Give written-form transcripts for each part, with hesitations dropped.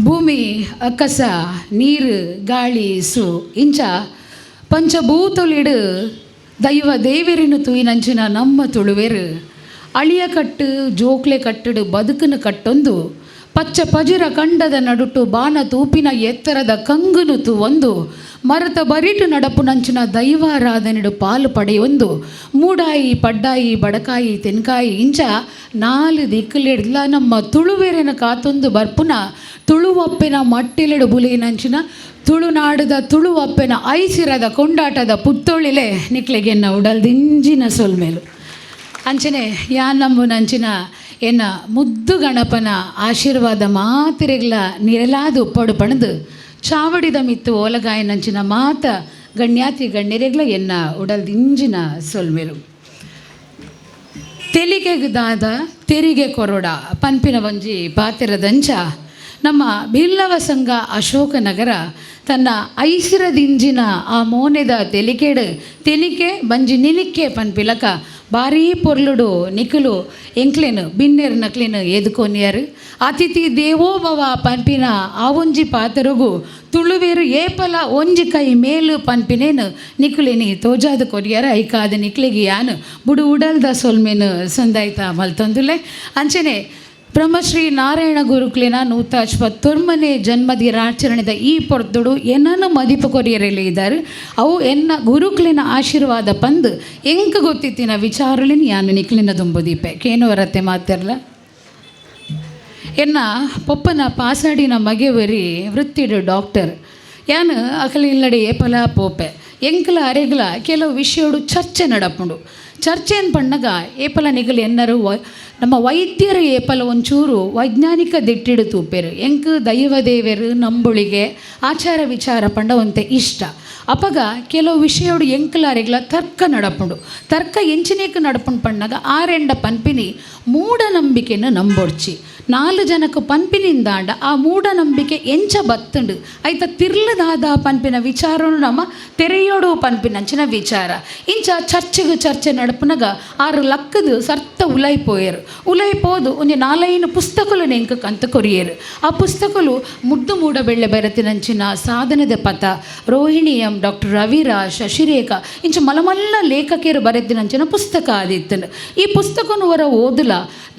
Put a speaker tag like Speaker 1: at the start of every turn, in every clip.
Speaker 1: ಭೂಮಿ, ಅಕ್ಕಸ, ನೀರು, ಗಾಳಿ, ಸು ಇಂಚ ಪಂಚಭೂತೊಲಿಡು ದೈವ ದೇವೆರಿನ ತೂಯಿನಂಚಿನ ನಮ್ಮ ತುಳುವೆರು ಅಳಿಯ ಕಟ್ಟು ಜೋಕ್ಲೆ ಕಟ್ಟಡು ಬದುಕನ್ನು ಕಟ್ಟೊಂದು ಪಚ್ಚ ಪಜಿರ ಕಂಡದ ನಡುಟು ಬಾನ ತೂಪಿನ ಎತ್ತರದ ಕಂಗುನು ತೂವೊಂದು ಮರತ ಬರಿಟು ನಡಪುನಂಚಿನ ದೈವಾರಾಧನೆಡು ಪಾಲು ಪಡೆಯೊಂದು ಮೂಡಾಯಿ, ಪಡ್ಡಾಯಿ, ಬಡಕಾಯಿ, ತೆನ್ಕಾಯಿ ಇಂಚ ನಾಲು ದಿಕ್ಕುಲೆಡ್ಲ ನಮ್ಮ ತುಳುವೆರೆನ ಕಾತೊಂದು ಬರ್ಪುನ ತುಳುವಪ್ಪೆನ ಮಟ್ಟಿಲೆಡು ಬುಲೆಯಿನಂಚಿನ ತುಳುನಾಡದ ತುಳುವಪ್ಪೆನ ಐಸಿರದ ಕೊಂಡಾಟದ ಪುತ್ತೊಳಿಲೆ ನಿಕ್ಲೆಗೆನ್ನ ಉಡಲ್ದಿಂಜಿನ ಸೊಲ್ಮೆಲು. ಅಂಚನೆ ಯಾನ್ ನಂಬುನಂಚಿನ ಎನ್ನ ಮುದ್ದು ಗಣಪನ ಆಶೀರ್ವಾದ ಮಾತಿರೆಗ್ಲ ನಿರಲಾದ ಉಪ್ಪಡು ಪಣದು ಚಾವಡಿದ ಮಿತ್ತು ಓಲಗಾಯನಂಚಿನ ಮಾತ ಗಣ್ಯಾತಿ ಗಣ್ಯರೆಗ್ಲ ಎನ್ನ ಉಡಲ್ದಿಂಜಿನ ಸೊಲ್ಮೆಲು. ತೆಲಿಗೆಗ್ ದಾದ ತೆರಿಗೆ ಕೊರೊಡ ಪನ್ಪಿನ ಒಂಜಿ ಪಾತೆರದಂಚ ನಮ್ಮ ಬಿಲ್ಲವ ಸಂಘ ಅಶೋಕನಗರ ತನ್ನ ಐಸಿರದಿಂಜಿನ ಆ ಮೋನೆದ ತೆಲಿಕೆಡು ತೆಲಿಕೆ ಬಂಜಿ ನಿಲಿಕೆ ಪನ್ಪಿಲಕ ಭಾರೀ ಪೊರ್ಲುಡು ನಿಕುಲು ಎಂಕ್ಲೆನ್ ಬಿನ್ನೆರ್ ನಕ್ಲೆನ್ ಎದುಕೊನಿಯರ್. ಅತಿಥಿ ದೇವೋಭವ ಪನ್ಪಿನ ಆ ಒಂಜಿ ಪಾತೆರಗು ತುಳುವೇರು ಏಪಲ ಒಂಜಿ ಕೈ ಮೇಲು ಪನ್ಪಿನೇನು ನಿಕುಲೆನಿ ತೋಜಾದ ಕೊರಿಯರ. ಐಕಾದ ನಿಕ್ಲೆಗೆ ಯಾನ್ ಬುಡು ಉಡಲ್ದ ಸೊಲ್ಮೆನು ಸಂದಾಯ್ತ ಮಲ್ತೊಂದುಲೆ. ಅಂಚನೆ ಬ್ರಹ್ಮಶ್ರೀ ನಾರಾಯಣ ಗುರುಕ್ಲೆನ 129ನೇ ಜನ್ಮದಿನಾಚರಣೆದ ಈ ಪೊರ್ತುಡು ಏನನ್ನು ಮದಿಪು ಕೊರಿಯರೆಲ್ಲ ಇದ್ದಾರೆ. ಅವು ಎನ್ನ ಗುರುಕ್ಲೆನ ಆಶೀರ್ವಾದ ಪಂದ್ ಎಂಕ್ ಗೊತ್ತಿತ್ತಿನ ವಿಚಾರಲಿನ ಯಾನು ನಿಕ್ಲಿನ ದುಂಬುದೀಪೆ ಕೇನುವರತ್ತೆ ಮಾತಿರ್ಲ. ಎನ್ನ ಪೊಪ್ಪನ ಪಾಸಾಡಿನ ಮಗೆವರಿ ವೃತ್ತಿಡು ಡಾಕ್ಟರ್. ಯಾನು ಅಕಲ ಇಲ್ಲಡೆ ಏಪಲ ಪೋಪೆ. ಎಂಕಲ ಅರೆಗ್ಲ ಕೆಲವು ವಿಷಯೋಡು ಚರ್ಚೆ ನಡಪುಂಡು. ಚರ್ಚೆನ್ ಪಣ್ಣಗ ಏಪಲ ನಿಗಲ್ ಎನ್ನರು ನಮ್ಮ ವೈದ್ಯರು ಏಪಲ ಒಂಚೂರು ವೈಜ್ಞಾನಿಕ ದಿಟ್ಟಿಡು ತೂಪೆರು. ಎಂಕ್ ದೈವ ದೇವೆರು, ನಂಬುಳಿಗೆ, ಆಚಾರ ವಿಚಾರ ಪಂಡ ಒಂತೆ ಇಷ್ಟ. ಅಪಗ ಕೆಲವು ವಿಷಯೋಡು ಎಂಕಲಾರೆಗ್ಲ ತರ್ಕ ನಡಪುಂಡು. ತರ್ಕ ಎಂಚಿನೇಕ್ ನಡಪುಂಡು ಪಣ್ಣಗ ಆರೆಂಡ ಪನ್ಪಿನಿ, ಮೂಢನಂಬಿಕೆನ ನಂಬೊಡ್ಚಿ. ನಾಲು ಜನಕ್ಕೆ ಪನ್ಪಿನಿಂದಾಂಡ ಆ ಮೂಢನಂಬಿಕೆ ಎಂಚ ಬತ್ತುಂಡು, ಐತ ತಿರ್ಲದಾದ ಪನ್ಪಿನ ವಿಚಾರನು ನಮ್ಮ ತೆರೆಯೋಡು ಪನ್ಪಿನಂಚಿನ ವಿಚಾರ. ಇಂಚ ಚರ್ಚೆಗೆ ಚರ್ಚೆ ನಡಪುನಗ ಆರು ಲಕ್ಕದು ಸರ್ತ ಉಲೈ ಪೋಯರು. ಉಲೈ ಪೋದು ಒಂಜಿ ನಾಲೈನು ಪುಸ್ತಕಲು ನೆಂಕ ಕಂತ ಕೊರಿಯರು. ಆ ಪುಸ್ತಕಲು ಮುದ್ದು ಮೂಡ ಬೆಳ್ಳೆ ಬೆರತಿನಂಚಿನ ಸಾಧನದ ಪಥ, ರೋಹಿಣಿ ಎಂ, ಡಾಕ್ಟರ್ ರವಿರಾಜ್, ಶಶಿರೇಖಾ ಇಂಚ ಮಲಮಲ್ಲ ಲೇಖಕಿಯರು ಬರೆತಿನಂಚಿನ ಪುಸ್ತಕ ಆದಿತ್ತನು. ಈ ಪುಸ್ತಕನು ವರ ಓದುಲ,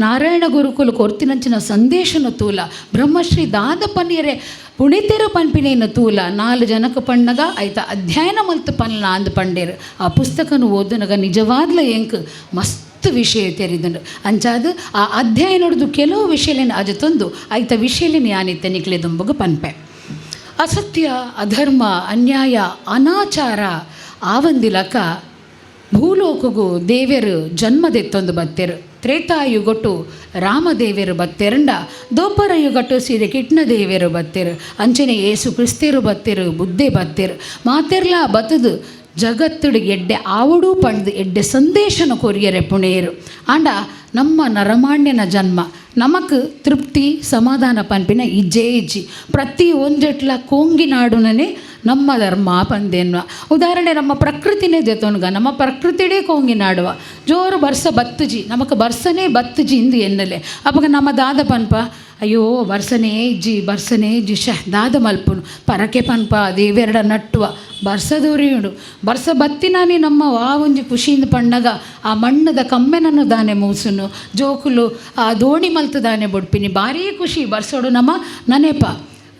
Speaker 1: ನಾರಾಯಣ ಗುರುಕುಲು ಕೊರ್ತಿನಂಚಿನ ಸಂದೇಶನ ತೂಲ, ಬ್ರಹ್ಮಶ್ರೀ ದಾದ ಪನ್ನಿಯರೆ ಪುಣಿತೆರು ಪನ್ಪಿನೇನು ತೂಲ, ನಾಲು ಜನಕ ಪಣ್ಣಗ ಆಯ್ತ ಅಧ್ಯಯನ ಮಲ್ತು ಪನ್ಲ ಅಂದ್ ಪಂಡೇರು. ಆ ಪುಸ್ತಕನು ಓದುನಗ ನಿಜವಾದ್ಲ ಎಂಕ್ ಮಸ್ತ್ ವಿಷಯ ತೆರಿದುಂಡು. ಅಂಚಾದು ಆ ಅಧ್ಯಯನೊಡ್ದು ಕೆಲವು ವಿಷಯಲೇನು ಅಜತೊಂದು ಐತ ವಿಷಯಲೇನು ಯಾನಿತ್ತೆ ನಿಕ್ಲೆ ದುಂಬುಗು ಪನ್ಪೆ. ಅಸತ್ಯ, ಅಧರ್ಮ, ಅನ್ಯಾಯ, ಅನಾಚಾರ ಆವಂದಿಲಕ ಭೂಲೋಕಗು ದೇವೆರು ಜನ್ಮದೆತ್ತೊಂದು ಬತ್ತೆರು. ತ್ರೇತಾಯುಗಟ್ಟು ರಾಮದೇವೆರು ಬತ್ತೆರಂಡ, ದೋಪರ ಯುಗಟ್ಟು ಸೀರೆ ಕಿಟ್ನ ದೇವೆರು ಬತ್ತೆರು. ಅಂಚನೆ ಏಸು ಕ್ರಿಸ್ತೇರು ಬತ್ತೆರು, ಬುದ್ಧೆ ಬತ್ತೆರು. ಮಾತೆರ್ಲಾ ಬತ್ತದು ಜಗತ್ತುಡು ಎಡ್ಡೆ ಆವಡು ಪಂಡ್ದು ಎಡ್ಡೆ ಸಂದೇಶನ ಕೊರಿಯರೆ ಪುಣೇರು. ಆಂಡ ನಮ್ಮ ನರಮಾಣ್ಯನ ಜನ್ಮ ನಮಕ್ ತೃಪ್ತಿ ಸಮಾಧಾನ ಪನ್ಪಿನ ಇಜ್ಜೇ ಇಜ್ಜಿ. ಪ್ರತಿ ಒಂಜೆಟ್ಲ ಕೋಂಗಿನಾಡುನನೆ ನಮ್ಮ ಧರ್ಮ ಪಂದೇನ್ವ. ಉದಾಹರಣೆ ನಮ್ಮ ಪ್ರಕೃತಿನೇ ದೆತೊನ್ಗ, ನಮ್ಮ ಪ್ರಕೃತಿಡೇ ಕೋಂಗಿನಾಡುವ. ಜೋರು ಬರ್ಸ ಬತ್ತುಜಿ, ನಮಕ್ ಬರ್ಸನೇ ಬತ್ತುಜಿ ಇಂದು ಎನ್ನಲೆ. ಅಪಗ ನಮ್ಮ ದಾದ ಪನ್ಪ? ಅಯ್ಯೋ, ಬರ್ಸನೇ ಇಜ್ಜಿ, ಬರ್ಸನೇ ಇಜ್ಜಿ, ಶ ದಾದ ಮಲ್ಪುನು? ಪರಕೆ ಪನ್ಪ, ದೇವೆರಡ ನಟ್ಟುವ, ಬರ್ಸದೋರಿಯುಂಡು. ಬರ್ಸ ಬತ್ತಿನಾನಿ ನಮ್ಮ ವಾ ಒಂಜಿ ಖುಷಿಯಿಂದ ಪಣ್ಣಗ ಆ ಮಣ್ಣದ ಕಮ್ಮೆನನ್ನು ದಾನೆ ಮೂಸುನು, ಜೋಕುಲು ಆ ದೋಣಿ ಮಲ್ತು ದಾನೆ ಬೊಡ್ಪಿನಿ, ಭಾರೀ ಖುಷಿ ಬರ್ಸೋಡು ನಮ್ಮ ನನೆಪ.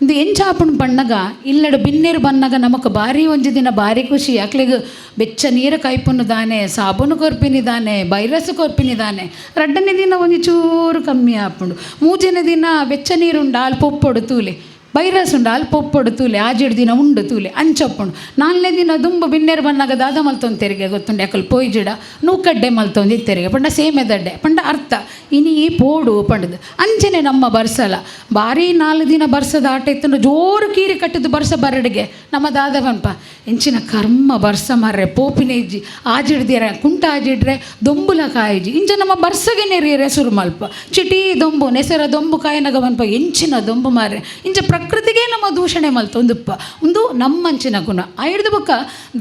Speaker 1: ಇಂದು ಎಂಚಾಪುಣ್ ಪಣ್ಣಗ ಇಲ್ಲಡು ಬಿನ್ನೇರು ಬನ್ನಗ ನಮಕ್ ಭಾರಿ ಒಂಜಿ ದಿನ ಭಾರಿ ಖುಷಿ. ಅಕ್ಲೆಗ್ ಬೆಚ್ಚ ನೀರು ಕೈಪುನು ದಾನೆ, ಸಾಬೂನು ಕೊರ್ಪಿನಿ ದಾನೆ, ಬೈರಸ್ ಕೊರ್ಪಿನಿ ದಾನೆ. ರಡ್ಡನೇ ದಿನ ಒಂಜಿ ಚೂರು ಕಮ್ಮಿ ಆಪುಂಡು. ಮೂಜನೇ ದಿನ ಬೆಚ್ಚ ನೀರುಂಡು ಅಲ್ಪ ಉಪ್ಪೊಡು ತೂಲೆ, ಬೈರಸ್ ಉಂಡು ಅಲ್ಪ ಉಪ್ಪೊಡು ತೂಲೆ, ಆಜೆಡ್ ದಿನ ಉಂಡು ತೂಲೆ ಅಂಚೊಪ್ಪುಂಡು. ನಾಲ್ನೇ ದಿನ ದುಂಬು ಬಿನ್ನೇರು ಬನ್ನಗ ದಾದ ಮಲ್ತೊಂದು ತೆರಿಗೆ ಗೊತ್ತುಂಡು? ಅಕಲ್ ಪೋಯ್ಜಿಡ ನೂಕಡ್ಡೆ ಮಲ್ತೊಂದು ತೆರಿಗೆ ಪಂಡ ಸೇಮೆದಡ್ಡೆ ಪಂಡ ಅರ್ಥ ಇನಿ ಈ ಪೋಡು ಪಂಡದು. ಅಂಚನೆ ನಮ್ಮ ಬರ್ಸಲ ಭಾರಿ ನಾಲ್ಕು ದಿನ ಬರ್ಸದ ಆಟ ಇತ್ತು. ಜೋರು ಕೀರಿ ಕಟ್ಟಿದ್ದು ಬರ್ಸ ಬರಡಿಗೆ. ನಮ್ಮ ದಾದವನ್ಪ ಎಂಚಿನ ಕರ್ಮ ಬರ್ಸ ಮಾರ್ರೆ, ಪೋಪಿನ ಇಜ್ಜಿ ಆಜಿಡ್ದಿರ ಕುಂಟ ಆಜಿಡ್ರೆ ದೊಂಬುಲ ಕಾಯಿಜಿ. ಇಂಚ ನಮ್ಮ ಬರ್ಸಗೆ ನೆರಿಯರೆ ಸುರು ಮಲ್ಪ ಚಿಟಿ ದೊಂಬು ನೆಸರ ದೊಂಬು ಕಾಯಿನಗ ಮನ್ಪ ಎಂಚಿನ ದೊಂಬು ಮಾರ್ರೆ. ಇಂಚ ಪ್ರಕೃತಿಗೆ ನಮ್ಮ ದೂಷಣೆ ಮಲ್ತೊಂದುಪ್ಪ. ಒಂದು ನಮ್ಮಂಚಿನ ಗುಣ ಆಯ್ದು ಬೊಕ್ಕ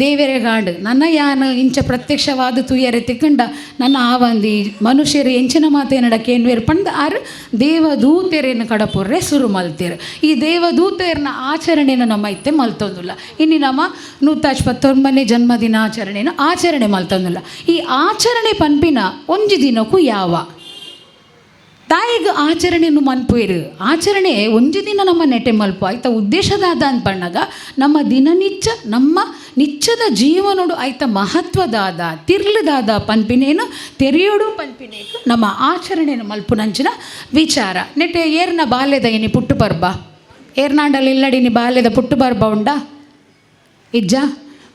Speaker 1: ದೇವೆರೆ ಗಾಂಡು ನನ್ನ ಯಾನ ಇಂಚ ಪ್ರತ್ಯಕ್ಷವಾದ ತುಯರೆ ತಿಕ್ಕಂಡ ನನ್ನ ಆವಂದಿ ಮನುಷ್ಯರು ಎಂಚಿನ ಮಾತೇನಡ ಕೇನ್ವೇರು ಪಂದ್ ಆರು ದೇವದೂತೆರೇನು ಕಡಪುರ್ರೆ ಸುರು ಮಲ್ತೇರು. ಈ ದೇವದೂತೆಯರ್ನ ಆಚರಣೆನ ನಮ್ಮ ಇತ್ತೆ ಮಲ್ತೊಂದುಲ್ಲ. ಇನ್ನು ನಮ್ಮ 129ನೇ ಜನ್ಮದಿನಾಚರಣೆನ ಆಚರಣೆ ಮಲ್ತೊಂದುಲ್ಲ. ಈ ಆಚರಣೆ ಪನ್ಪಿನ ಒಂಜಿ ದಿನಕ್ಕೂ ಯಾವ ತಾಯಿಗೆ ಆಚರಣೆಯನ್ನು ಮನ್ಪುಯಿರು. ಆಚರಣೆ ಒಂಜಿ ದಿನ ನಮ್ಮ ನೆಟೆ ಮಲ್ಪ ಆಯ್ತ ಉದ್ದೇಶದಾದ ಅನ್ಪಣ್ಣಾಗ ನಮ್ಮ ದಿನನಿತ್ಯ ನಮ್ಮ ನಿಚ್ಚದ ಜೀವನೋಡು ಆಯ್ತ ಮಹತ್ವದಾದ ತಿರ್ಲುದಾದ ಪನ್ಪಿನೇನು ತೆರೆಯೋಡು ಪನ್ಪಿನೇನು ನಮ್ಮ ಆಚರಣೆಯನ್ನು ಮಲ್ಪುನಂಚಿನ ವಿಚಾರ. ನೆಟೆ ಏರ್ನ ಬಾಲ್ಯದ ಏನಿ ಪುಟ್ಟು ಪರ್ಬ ಏರ್ನಾಂಡಲ್ಲಿ ಇಲ್ಲಡಿನಿ ಬಾಲ್ಯದ ಪುಟ್ಟು ಪರ್ಬ ಉಂಡಾ ಇಜ್ಜ?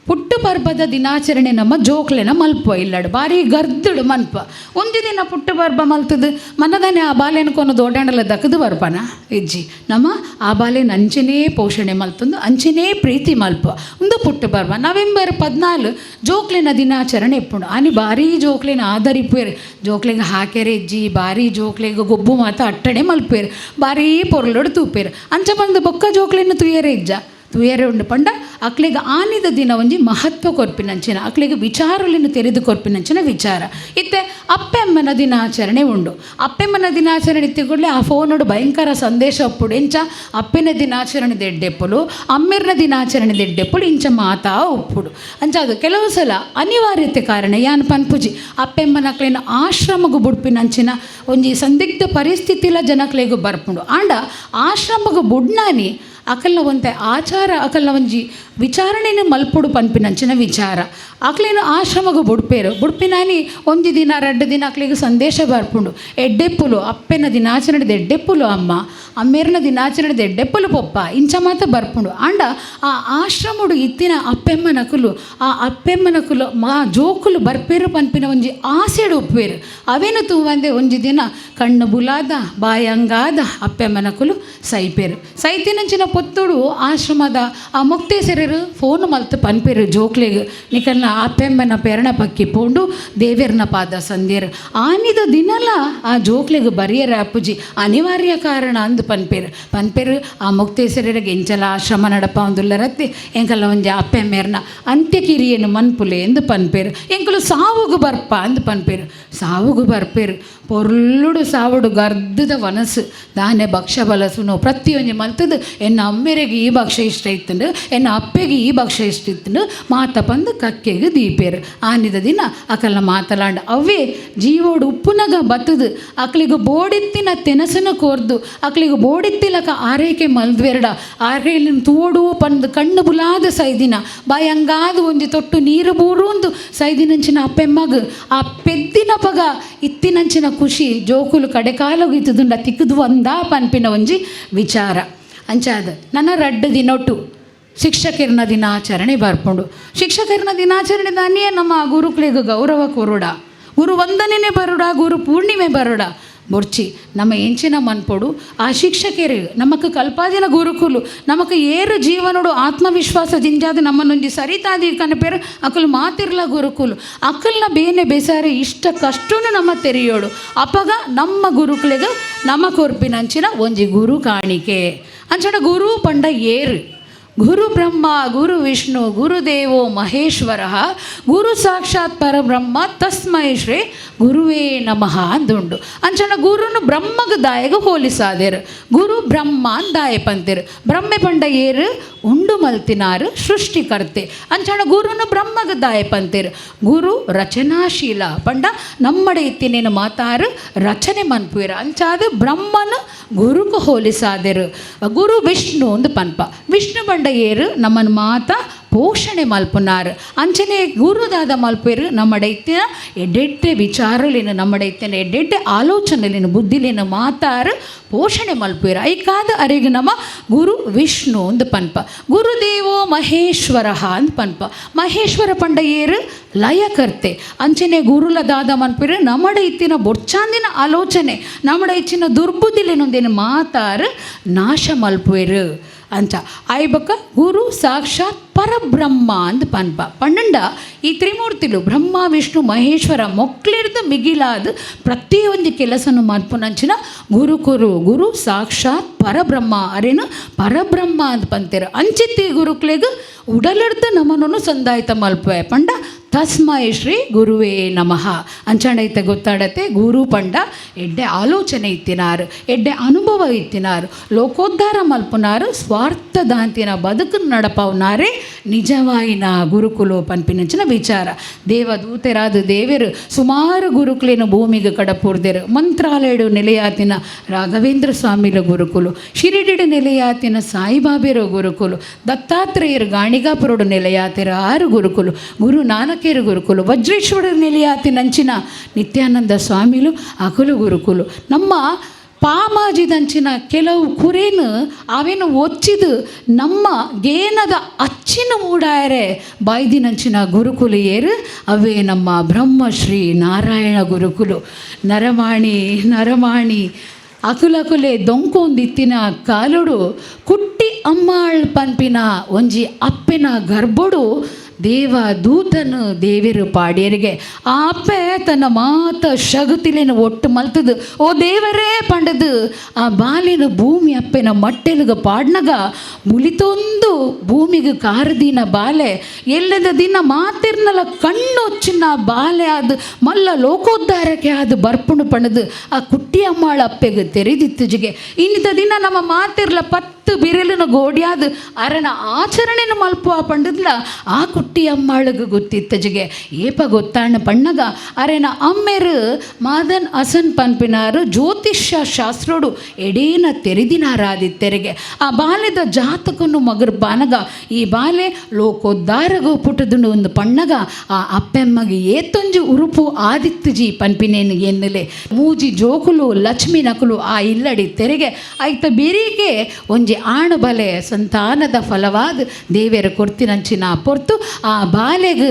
Speaker 1: ಪುಟ್ಟು ಪರ್ಬದ ದಿನಾಚರಣೆ ನಮ್ಮ ಜೋಕ್ಲೆನ ಮಲ್ಪ ಇಲ್ಲಡು ಬಾರಿ ಗರ್ದುಡು ಮನ್ಪ. ಒಂಜಿ ದಿನ ಪುಟ್ಟು ಪರ್ಬ ಮಲ್ತದು ಮನದಾನೆ ಆ ಬಾಲೆನ ಕೊನ ದೋಡಾಂಡಲ ದಕ್ಕದು ಬರ್ಪನ ಇಜ್ಜಿ. ನಮ್ಮ ಆ ಬಾಲೆನ ಅಂಚೆನೇ ಪೋಷಣೆ ಮಲ್ತಂದು ಅಂಚೆನೇ ಪ್ರೀತಿ ಮಲ್ಪ. ಒಂದು ಪುಟ್ಟು ಪರ್ಬ ನವೆಂಬರ್ 14 ಜೋಕ್ಲೆನ ದಿನಾಚರಣೆ ಇಪ್ಪುಂಡು. ಆನಿ ಬಾರಿ ಜೋಕ್ಲೆನ ಆದರಿಪುವೆರ್, ಜೋಕ್ಲೆಗ್ ಹಾಕೆರೆ ಇಜ್ಜಿ, ಬಾರಿ ಜೋಕ್ಲೆಗ್ ಗೊಬ್ಬು ಮಾತ ಅಟ್ಟಣೆ ಮಲ್ಪುವೆರ್, ಬಾರಿ ಪೊರ್ಲುಡು ತೂಪೆರ್. ಅಂಚ ಪಂದ್ ಬೊಕ್ಕ ಜೋಕ್ಲೆನ ತೂಯೆರೆ ಇಜ್ಜ? ತೂಯೆರೆ ಉಂಡು. ಪಂಡ ಅಕ್ಲೆಗ್ ಆನಿದ ದಿನ ಒಂಜಿ ಮಹತ್ವ ಕೊರ್ಪಿನಂಚಿನ ಅಕ್ಲೆಗ್ ವಿಚಾರಲೆನ್ ತೆರೆದು ಕೊರ್ಪಿನಂಚಿನ ವಿಚಾರ. ಇತ್ತೆ ಅಪ್ಪೆಮ್ಮನ ದಿನಾಚರಣೆ ಉಂಡು. ಅಪ್ಪೆಮ್ಮನ ದಿನಾಚರಣೆ ಇತ್ತೆ ಕೂಡಲೇ ಆ ಫೋನುಡು ಭಯಂಕರ ಸಂದೇಶ ಉಪ್ಪುಡು. ಎಂಚ ಅಪ್ಪೆನ ದಿನಾಚರಣೆ ದೆಡ್ಡೆಪ್ಪುಲು, ಅಮ್ಮೆರ್ನ ದಿನಾಚರಣೆ ದೆಡ್ಡೆಪ್ಪುಲು, ಇಂಚ ಮಾತಾ ಉಪ್ಪುಡು. ಅಂಚ ಅದು ಕೆಲವು ಸಲ ಅನಿವಾರ್ಯತೆ ಕಾರಣ ಯಾನ್ ಪನ್ಪುಜಿ ಅಪ್ಪೆಮ್ಮನ ಅಕ್ಲೆನ ಆಶ್ರಮಗು ಬುಡ್ಪಿನಂಚಿನ ಒಂಜಿ ಸಂದಿಗ್ಧ ಪರಿಸ್ಥಿತಿಲ ಜನಕ್ಲೆಗ್ ಬರ್ಪುಂಡು. ಆಂಡ ಆಶ್ರಮಗು ಬುಡ್ನಾನಿ ಅಕಲ್ನ ಒಂತೆ ಆಚಾರ ಅಕಲ್ನ ಒಂಜಿ ವಿಚಾರಣೆನ ಮಲ್ಪೊಡು ಪನ್ಪಿನಂಚಿನ ವಿಚಾರ. ಅಕ್ಲೇನು ಆಶ್ರಮಗು ಬುಡ್ಪೇರು. ಬುಡ್ಪಿನಾನಿ ಒಂಜಿ ದಿನ ರಡ್ಡು ದಿನ ಅಕ್ಲೆಗ್ ಸಂದೇಶ ಬರ್ಪುಂಡು, ಎಡ್ಡೆಪ್ಪುಲು ಅಪ್ಪೆನ ದಿನಾಚರಣೆದ ಎಡ್ಡೆಪ್ಪುಲು ಅಮ್ಮ, ಅಮ್ಮೇರ್ನ ದಿನಾಚರಣೆದ ಎಡ್ಡೆಪ್ಪುಲು ಪೊಪ್ಪ, ಇಂಚ ಮಾತ ಬರ್ಪುಂಡು. ಆಂಡ ಆ ಆಶ್ರಮಡು ಇತ್ತಿನ ಅಪ್ಪೆಮ್ಮನಕುಲು ಆ ಅಪ್ಪೆಮ್ಮನಕುಲು ಮಾ ಜೋಕುಲು ಬರ್ಪೇರು ಪನ್ಪಿನ ಒಂಜಿ ಆಸೆಡು ಉಪ್ಪೇರು. ಅವೇನು ತೂವಂದೆ ಒಂಜಿ ದಿನ ಕಣ್ಣು ಬುಲಾದ ಬಾಯಂಗಾದ ಅಪ್ಪೆಮ್ಮನಕುಲು ಸೈಪೇರು. ಸೈತಿನಂಚಿನ ಪೊತ್ತುಡು ಆಶ್ರಮದ ಆ ಮುಕ್ತೇಸರರು ಫೋನ್ ಮಲ್ತು ಪನ್ಪೇರು ಜೋಕ್ಲೆಗ್ ನಿಕಲ್ನ ಅಪ್ಪೆಮ್ಮನ ಪೆರಣ ಪಕ್ಕಿ ಪೋಂಡು ದೇವೆರ್ನ ಪಾದ ಸಂದೇರು. ಆನಿದ ದಿನಲ ಆ ಜೋಕ್ಲೆಗ್ ಬರಿಯರ ಅಪ್ಪುಜಿ ಅನಿವಾರ್ಯ ಕಾರಣ ಅಂದು ಪನ್ಪೇರು ಪನ್ಪೇರು. ಆ ಮುಕ್ತೇಸರರಿಗೆ ಎಂಚಲ ಆಶ್ರಮ ನಡಪ ಒಂದುಲ್ಲರತ್ತೆ ಎಂಕಲ್ಲ ಒಂಜಿ ಅಪ್ಪೆಮ್ಮೆರ್ನ ಅಂತ್ಯಕ್ರಿಯೆನು ಮನ್ಪುಲೆ ಎಂದು ಪನ್ಪೇರು. ಎಂಕಲು ಸಾವುಗು ಬರ್ಪ ಅಂದು ಪನ್ಪೇರು. ಸಾವುಗು ಬರ್ಪೇರು ಪೊರ್ಲುಡು ಸಾವುಡು ಗರ್ದದ ವನಸು ದಾನೆ ಭಕ್ಷ್ಯ ಬಲಸುನು ಪ್ರತಿಯೊಂಜಿ ಮಲ್ತದು ಎನ್ನ ಅಮ್ಮೆರೆಗೆ ಈ ಭಕ್ಷ್ಯ ಇಷ್ಟ ಇತ್ತಂಡು, ಎನ್ನ ಅಪ್ಪೆಗೆ ಈ ಭಕ್ಷ್ಯ ಇಷ್ಟ ಇತ್ತಂಡು ಮಾತ ಪಂದು ಕಕ್ಕೆಗೆ ದೀಪೇರು. ಆನಿದ ದಿನ ಅಕಲ್ನ ಮಾತಲಾಂಡ ಅವೇ ಜೀವೋಡು ಉಪ್ಪುನಗ ಬತ್ತದು ಅಕ್ಲಿಗೆ ಬೋಡಿತ್ತಿನ ತೆನಸನ ಕೋರ್ದು ಅಕ್ಲಿಗೆ ಬೋಡಿತ್ತಿಲಕ ಆರೈಕೆ ಮಲ್ದ್ವೆರಡ ಆರೈಲಿನ ತೋಡು ಪಂದು ಕಣ್ಣು ಬುಲಾದ ಸೈದಿನ ಬಾಯಂಗಾದ ಒಂಜಿ ತೊಟ್ಟು ನೀರು ಬೂರು ಒಂದು ಸೈದಿನಂಚಿನ ಅಪ್ಪೆಮ್ಮಗ್ ಆ ಪೆದ್ದಿನ ಪಗ ಇತ್ತಿನಂಚಿನ ಖುಷಿ ಜೋಕುಲು ಕಡೆಕಾಲೋಗಿತ್ತದುಂಡ ತಿಕ್ಕದು ಒಂದಾ ಪನ್ಪಿನ ಒಂಜಿ ವಿಚಾರ. ಅಂಚಾದ ನನ್ನ ರಡ್ಡು ದಿನೊಟ್ಟು ಶಿಕ್ಷಕರನ ದಿನಾಚರಣೆ ಬರ್ಪುಂಡು. ಶಿಕ್ಷಕರನ ದಿನಾಚರಣೆ ದಾನಿಯೇ ನಮ್ಮ ಗುರುಗಳಿಗೆ ಗೌರವ ಕೊರುಡ, ಗುರು ವಂದನೆನೇ ಬರುಡ, ಗುರು ಪೂರ್ಣಿಮೆ ಬರುಡ ಬೊರ್ಚಿ. ನಮ್ಮ ಎಂಚಿನ ಮನ್ಪೊಡು ಆ ಶಿಕ್ಷಕರು ನಮಕ್ ಕಲ್ಪಾದಿನ ಗುರುಕುಲು ನಮಕ್ ಏರು ಜೀವನೋಡು ಆತ್ಮವಿಶ್ವಾಸ ಜಿಂಜಾದ ನಮ್ಮನ್ನೊಂಜಿ ಸರಿತಾದಿ ಕನಪೇರು ಅಕಲು ಮಾತಿರ್ಲ ಗುರುಕುಲು. ಅಕಲ್ನ ಬೇನೆ ಬೇಸಾರಿ ಇಷ್ಟ ಕಷ್ಟನು ನಮ್ಮ ತೆರೆಯೋಡು. ಅಪಗ ನಮ್ಮ ಗುರುಕುಲಿಗೆ ನಮ್ಮ ಕೊರ್ಪಿನಂಚಿನ ಒಂಜಿ ಗುರು ಕಾಣಿಕೆ. ಅಂಚಡ ಗುರು ಪಂಡ ಏರು? ಗುರು ಬ್ರಹ್ಮ ಗುರು ವಿಷ್ಣು ಗುರುದೇವೋ ಮಹೇಶ್ವರ ಗುರು ಸಾಕ್ಷಾತ್ ಪರಬ್ರಹ್ಮ ತಸ್ಮೈ ಶ್ರೀ ಗುರುವೇ ನಮಃ ಅಂದುಂಡು. ಅಂಚನ ಗುರುನು ಬ್ರಹ್ಮಗ ದಾಯಗ ಹೋಲಿಸಾದೇರು. ಗುರು ಬ್ರಹ್ಮ ಅಂದಾಯ ಪಂತೇರು. ಬ್ರಹ್ಮೆ ಪಂಡ ಏರು? ಉಂಡು ಮಲ್ತಿನಾರು, ಸೃಷ್ಟಿಕರ್ತೆ. ಅಂಚನ ಗುರುನು ಬ್ರಹ್ಮಗ ದಾಯ ಪಂತೇರು. ಗುರು ರಚನಾಶೀಲ ಪಂಡ ನಮ್ಮಡೆ ಇತ್ತಿನೇನು ಮಾತಾರು ರಚನೆ ಮನ್ಪುವೇರು. ಅಂಚಾದ ಬ್ರಹ್ಮನ ಗುರುಕು ಹೋಲಿಸಾದೇರು. ಗುರು ವಿಷ್ಣು ಒಂದು ಪನ್ಪ. ವಿಷ್ಣು ಪಂಡ ಏರು? ನಮ್ಮನ್ನು ಮಾತ ಪೋಷಣೆ ಮಲ್ಪುನಾರು. ಅಂಚನೆ ಗುರುದಾದ ಮಲ್ಪೇರು ನಮ್ಮಡೆ ಇತ್ತಿನ ಎಡ್ಡೆಡ್ಡೆ ವಿಚಾರಲೇನು ನಮ್ಮಡೆ ಇತ್ತಿನ ಎಡ್ಡೆಡ್ಡೆ ಆಲೋಚನೆಲೇನು ಬುದ್ಧಿಲೇನು ಮಾತಾರು ಪೋಷಣೆ ಮಲ್ಪೇರು. ಐಕಾದ ಅರೆಗೆ ನಮ್ಮ ಗುರು ವಿಷ್ಣು ಒಂದು ಪನ್ಪ. ಗುರುದೇವೋ ಮಹೇಶ್ವರ ಅಂದ್ ಪನ್ಪ. ಮಹೇಶ್ವರ ಪಂಡ ಏರು? ಲಯಕರ್ತೆ. ಅಂಚನೆ ಗುರುಲದಾದ ಮನ್ಪೇರು ನಮ್ಮಡೆ ಇತ್ತಿನ ಬೊಡ್ಚಾಂದಿನ ಆಲೋಚನೆ ನಮ್ಮಡೆ ಇಚ್ಚಿನ ದುರ್ಬುದ್ಧಿಲೇನೊಂದೇನು ಮಾತಾರು ನಾಶ ಮಲ್ಪುವೇರು. ಅಂಚ ಆಯ್ಬಕ ಗುರು ಸಾಕ್ಷಾತ್ ಪರಬ್ರಹ್ಮ ಅಂದ್ ಪನ್ಪ ಪನ್ನಂಡ. ಈ ತ್ರಿಮೂರ್ತಿಲು ಬ್ರಹ್ಮ, ವಿಷ್ಣು, ಮಹೇಶ್ವರ ಮೊಕ್ಲಿರ್ದು ಮಿಗಿಲಾದ ಪ್ರತಿಯೊಂದು ಕೆಲಸನು ಮಲ್ಪುನಂಚಿನ ಗುರುಕುರು. ಗುರು ಸಾಕ್ಷಾತ್ ಪರಬ್ರಹ್ಮ, ಅರೇನು ಪರಬ್ರಹ್ಮ ಅಂತ ಪಂತೇರು. ಅಂಚಿತ್ತಿ ಗುರುಕ್ಲೆಗ್ ಉಡಲರ್ದ ನಮನನು ಸಂದಾಯ್ತ ಮಲ್ಪೆ ಪಂಡ ತಸ್ಮೈ ಶ್ರೀ ಗುರುವೇ ನಮಃ. ಅಂಚಾಂಡ ಗೊತ್ತಾಡತ್ತೆ, ಗುರು ಪಂಡ ಎಡ್ಡೆ ಆಲೋಚನೆ ಇತ್ತಿನಾರು, ಎಡ್ಡೆ ಅನುಭವ ಇತ್ತಿನಾರು, ಲೋಕೋದ್ಧಾರ ಮಲ್ಪುನಾರು, ಸ್ವಾರ್ಥದಾಂತಿನ ಬದುಕು ನಡಪವನಾರೇ ನಿಜವಾಯಿನ ಗುರುಕುಲು ಪನ್ಪಿನಂಚಿನ ವಿಚಾರ. ದೇವದೂತರಾದ ದೇವರು ಸುಮಾರು ಗುರುಕುಲೇನು ಭೂಮಿಗೆ ಕಡಪೂರ್ದೆರು. ಮಂತ್ರಾಲಯಡು ನೆಲೆಯಾತಿನ ರಾಘವೇಂದ್ರ ಸ್ವಾಮಿಲ ಗುರುಕುಲು, ಶಿರಡಿಡು ನೆಲೆಯಾತಿನ ಸಾಯಿಬಾಬೆರ ಗುರುಕುಲು, ದತ್ತಾತ್ರೇಯರು ಗಾಣಿಗಾಪುರಡು ನೆಲೆಯಾತಿರ ಆರು ಗುರುಕುಲು, ಗುರು ನಾನಕೇರು ಗುರುಕುಲು, ವಜ್ರೇಶ್ವರ ನೆಲೆಯಾತಿನಂಚಿನ ನಿತ್ಯಾನಂದ ಸ್ವಾಮಿಲು ಅಕುಲು ಗುರುಕುಲು. ನಮ್ಮ ಪಾಮಾಜಿದಂಚಿನ ಕೆಲವು ಕುರೇನು ಅವೇನು ಒಚ್ಚಿದು ನಮ್ಮ ಗೇನದ ಅಚ್ಚಿನ ಮೂಡಾಯರೆ ಬಾಯ್ದಿನಂಚಿನ ಗುರುಕುಲು ಏರು? ಅವೇ ನಮ್ಮ ಬ್ರಹ್ಮಶ್ರೀ ನಾರಾಯಣ ಗುರುಕುಲು. ನರಮಾಣಿ ನರಮಾಣಿ ಅಕುಲಕುಲೆ ದೊಂಕೊಂದಿತ್ತಿನ ಕಾಲುಡು ಕುಟ್ಟಿ ಅಮ್ಮಾಳ್ ಪನ್ಪಿನ ಒಂಜಿ ಅಪ್ಪೆನ ಗರ್ಭಡು ದೇವ ದೂತನು ದೇವೆರು ಪಾಡ್ಯರಿಗೆ. ಆ ಅಪ್ಪೆ ತನ್ನ ಮಾತ ಶಗುತಿಲೇನು ಒಟ್ಟು ಮಲ್ತದು, ಓ ದೇವರೇ ಪಂಡದು ಆ ಬಾಲಿನ ಭೂಮಿ ಅಪ್ಪೆನ ಮಟ್ಟೆಲುಗ ಪಾಡ್ನಗ ಮುಲಿತೊಂದು ಭೂಮಿಗೆ ಕಾರದಿನ ಬಾಲೆ, ಎಲ್ಲದ ದಿನ ಮಾತಿರ್ನಲ ಕಣ್ಣೊಚ್ಚಿನ ಬಾಲೆ ಅದು ಮಲ್ಲ ಲೋಕೋದ್ಧಾರಕ್ಕೆ ಅದು ಬರ್ಪುಣು ಪಣದು ಆ ಕುಟ್ಟಿ ಅಮ್ಮಾಳ ಅಪ್ಪೆಗೆ ತೆರೆದಿತ್ತುಜಿಗೆ. ಇನ್ನಿತ ದಿನ ನಮ್ಮ ಮಾತಿರ್ಲ 10 ಬಿರಲಿನ ಗೋಡ್ಯಾದ ಅರನ ಆಚರಣೆನ ಮಲ್ಪುವ ಪಂಡದ್ಲ ಆ ಕುಟ್ಟಿ ಅಮ್ಮಾಳಗ್ ಗೊತ್ತಿತ್ತಜಿಗೆ. ಏಪ ಗೊತ್ತಾಣ ಪಣ್ಣಗ ಅರೆನ ಅಮ್ಮೆರು ಮಾದನ್ ಅಸನ್ ಪನ್ಪಿನಾರು ಜ್ಯೋತಿಷ್ಯ ಶಾಸ್ತ್ರೋಡು ಎಡೇನ ತೆರೆದಿನಾರಾದಿತ್ತೆರಿಗೆ. ಆ ಬಾಲ್ಯದ ಜಾತಕನ್ನು ಮಗರ್ ಬಾನಗ ಈ ಬಾಲೆ ಲೋಕೋದ್ಧಾರಗು ಪುಟದುಂಡು ಒಂದು ಪಣ್ಣಗ ಆ ಅಪ್ಪೆಮ್ಮಗೆ ಏತೊಂಜಿ ಉರುಪು ಆದಿತ್ತುಜಿ ಪನ್ಪಿನೇನು ಎನ್ನಲೆ. ಮೂಜಿ ಜೋಕುಲು ಲಕ್ಷ್ಮಿ ನಕುಲು ಆ ಇಲ್ಲಡಿ ತೆರಿಗೆ. ಐತ ಬೆರಿಗೆ ಒಂಜಿ ಆಣು ಬಲೆ ಸಂತಾನದ ಫಲವಾದ ದೇವೆರ ಕೊರ್ತಿನಂಚಿನ ಪೊರ್ತು ಆ ಬಾಲೆಗ್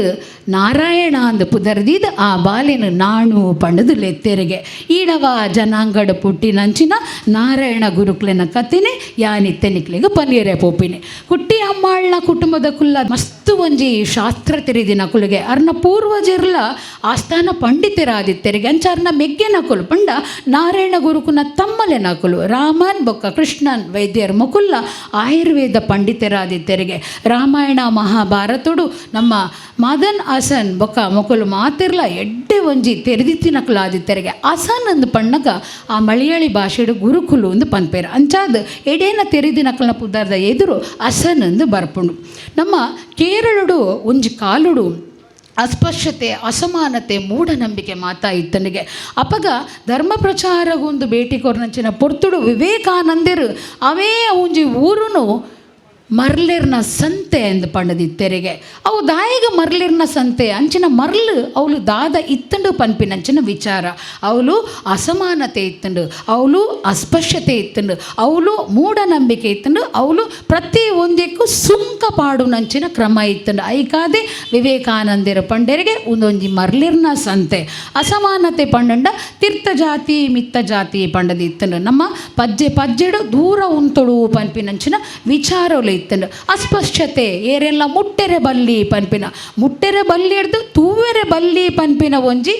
Speaker 1: ನಾರಾಯಣ ಅಂದ್ ಪುದರ್ದೀದ್ ಆ ಬಾಲೆನ ನಾಣು ಪಂಡದು ಲೆತ್ತೆರಿಗೆ. ಈಡವ ಜನಾಂಗಡ ಪುಟ್ಟಿನಂಚಿನ ನಾರಾಯಣ ಗುರುಕ್ಲೆನ ಕತೆನೆ ಯಾನಿತ್ತೆನಿಕ್ಲೆಗ್ ಪನ್ಯರೆ ಪೋಪಿನಿ. ಕುಟ್ಟಿ ಅಮ್ಮಾಳ್ನ ಕುಟುಂಬದ ಕುಲ್ಲ ಮಸ್ತ್ ಒಂಜಿ ಶಾಸ್ತ್ರ ತೆರೆದಿನ ಕುಲಿಗೆ. ಅರ್ನ ಪೂರ್ವಜರ್ಲ ಆಸ್ಥಾನ ಪಂಡಿತರಾದಿತ್ತೆರಿಗೆ. ಅಂಚ ಅರ್ನ ಮೆಗ್ಗೆ ನಕುಲು ಪಂಡ ನಾರಾಯಣ ಗುರುಕುನ ತಮ್ಮಲೆ ನಕುಲು ರಾಮನ್ ಬೊಕ್ಕ ಕೃಷ್ಣನ್ ವೈದ್ಯರ ಮುಕುಲ್ಲ ಆಯುರ್ವೇದ ಪಂಡಿತರಾದಿತ್ತೆರಿಗೆ. ರಾಮಾಯಣ ಮಹಾಭಾರತೋಡು ನಮ್ಮ ಮದನ್ ಅಸನ್ ಬೊಕ್ಕ ಮೊಕುಲು ಮಾತಿರ್ಲ ಎಡ್ಡೆ ಒಂಜಿ ತೆರೆದಿತ್ತಿನಕುಲಾದಿತ್ತೆರಿಗೆ. ಅಸನ್ ಅಂದ್ ಪಣ್ಣಗ ಆ ಮಲಯಾಳಿ ಭಾಷೆಡು ಗುರುಕುಲು ಅಂದು ಪನ್ಪೇರು. ಅಂಚಾದ್ ಎಡೇನ ತೆರೆದಿನಕಲ್ನ ಪುದರ್ದ ಎದುರು ಅಸನ್ ಅಂದು ಬರ್ಪುಂಡು. ನಮ್ಮ ಕೇರಳಡು ಒಂಜಿ ಕಾಲುಡು ಅಸ್ಪೃಶ್ಯತೆ, ಅಸಮಾನತೆ, ಮೂಢನಂಬಿಕೆ ಮಾತಾ ಇತ್ತನಿಗೆ. ಅಪಗ ಧರ್ಮ ಪ್ರಚಾರಗೊಂದು ಭೇಟಿ ಕೊರ್ನಂಚಿನ ಪೊರ್ತುಡು ವಿವೇಕಾನಂದರು ಅವೇ ಒಂಜಿ ಊರುನು ಮರ್ಲಿರ್ನ ಸಂತೆ ಎಂದು ಪಂಡದಿತ್ತೆರಿಗೆ. ಅವು ದಾಯಿಗ ಮರ್ಲಿರ್ನ ಸಂತೆ? ಅಂಚಿನ ಮರ್ಲು ಅವಳು ದಾದ ಇತ್ತಂಡು ಪನ್ಪಿನಂಚಿನ ವಿಚಾರ. ಅವಳು ಅಸಮಾನತೆ ಇತ್ತಂಡು, ಅವಳು ಅಸ್ಪೃಶ್ಯತೆ ಇತ್ತಂಡು, ಅವಳು ಮೂಢನಂಬಿಕೆ ಇತ್ತಂಡು, ಅವಳು ಪ್ರತಿ ಒಂದಕ್ಕೂ ಸುಂಕ ಪಾಡುನಂಚಿನ ಕ್ರಮ ಇತ್ತಂಡು. ಐಕಾದೆ ವಿವೇಕಾನಂದರ ಪಂಡರಿಗೆ ಒಂದೊಂಜಿ ಮರ್ಲಿರ್ನ ಸಂತೆ. ಅಸಮಾನತೆ ಪಂಡಂಡ ತಿರ್ತ ಜಾತಿ ಮಿತ್ತ ಜಾತಿ ಪಂಡದಿ ಇತ್ತಂಡು. ನಮ್ಮ ಪಜ್ಜೆ ಪಜ್ಜೆಡು ದೂರ ಉಂತೊಡು ಪನ್ಪಿನಂಚಿನ ವಿಚಾರಗಳು ಇತ್ತಂಡು. ಅಸ್ಪೃಶ್ಯತೆ, ಏರೆಲ್ಲ ಮುಟ್ಟೆರೆ ಬಲ್ಲಿ ಪನ್ಪಿನ, ಮುಟ್ಟೆರೆ ಬಲ್ಲಿ ಹಿಡ್ದು ತೂವೆರೆ ಬಲ್ಲಿ ಪನ್ಪಿನ ಒಂಜಿ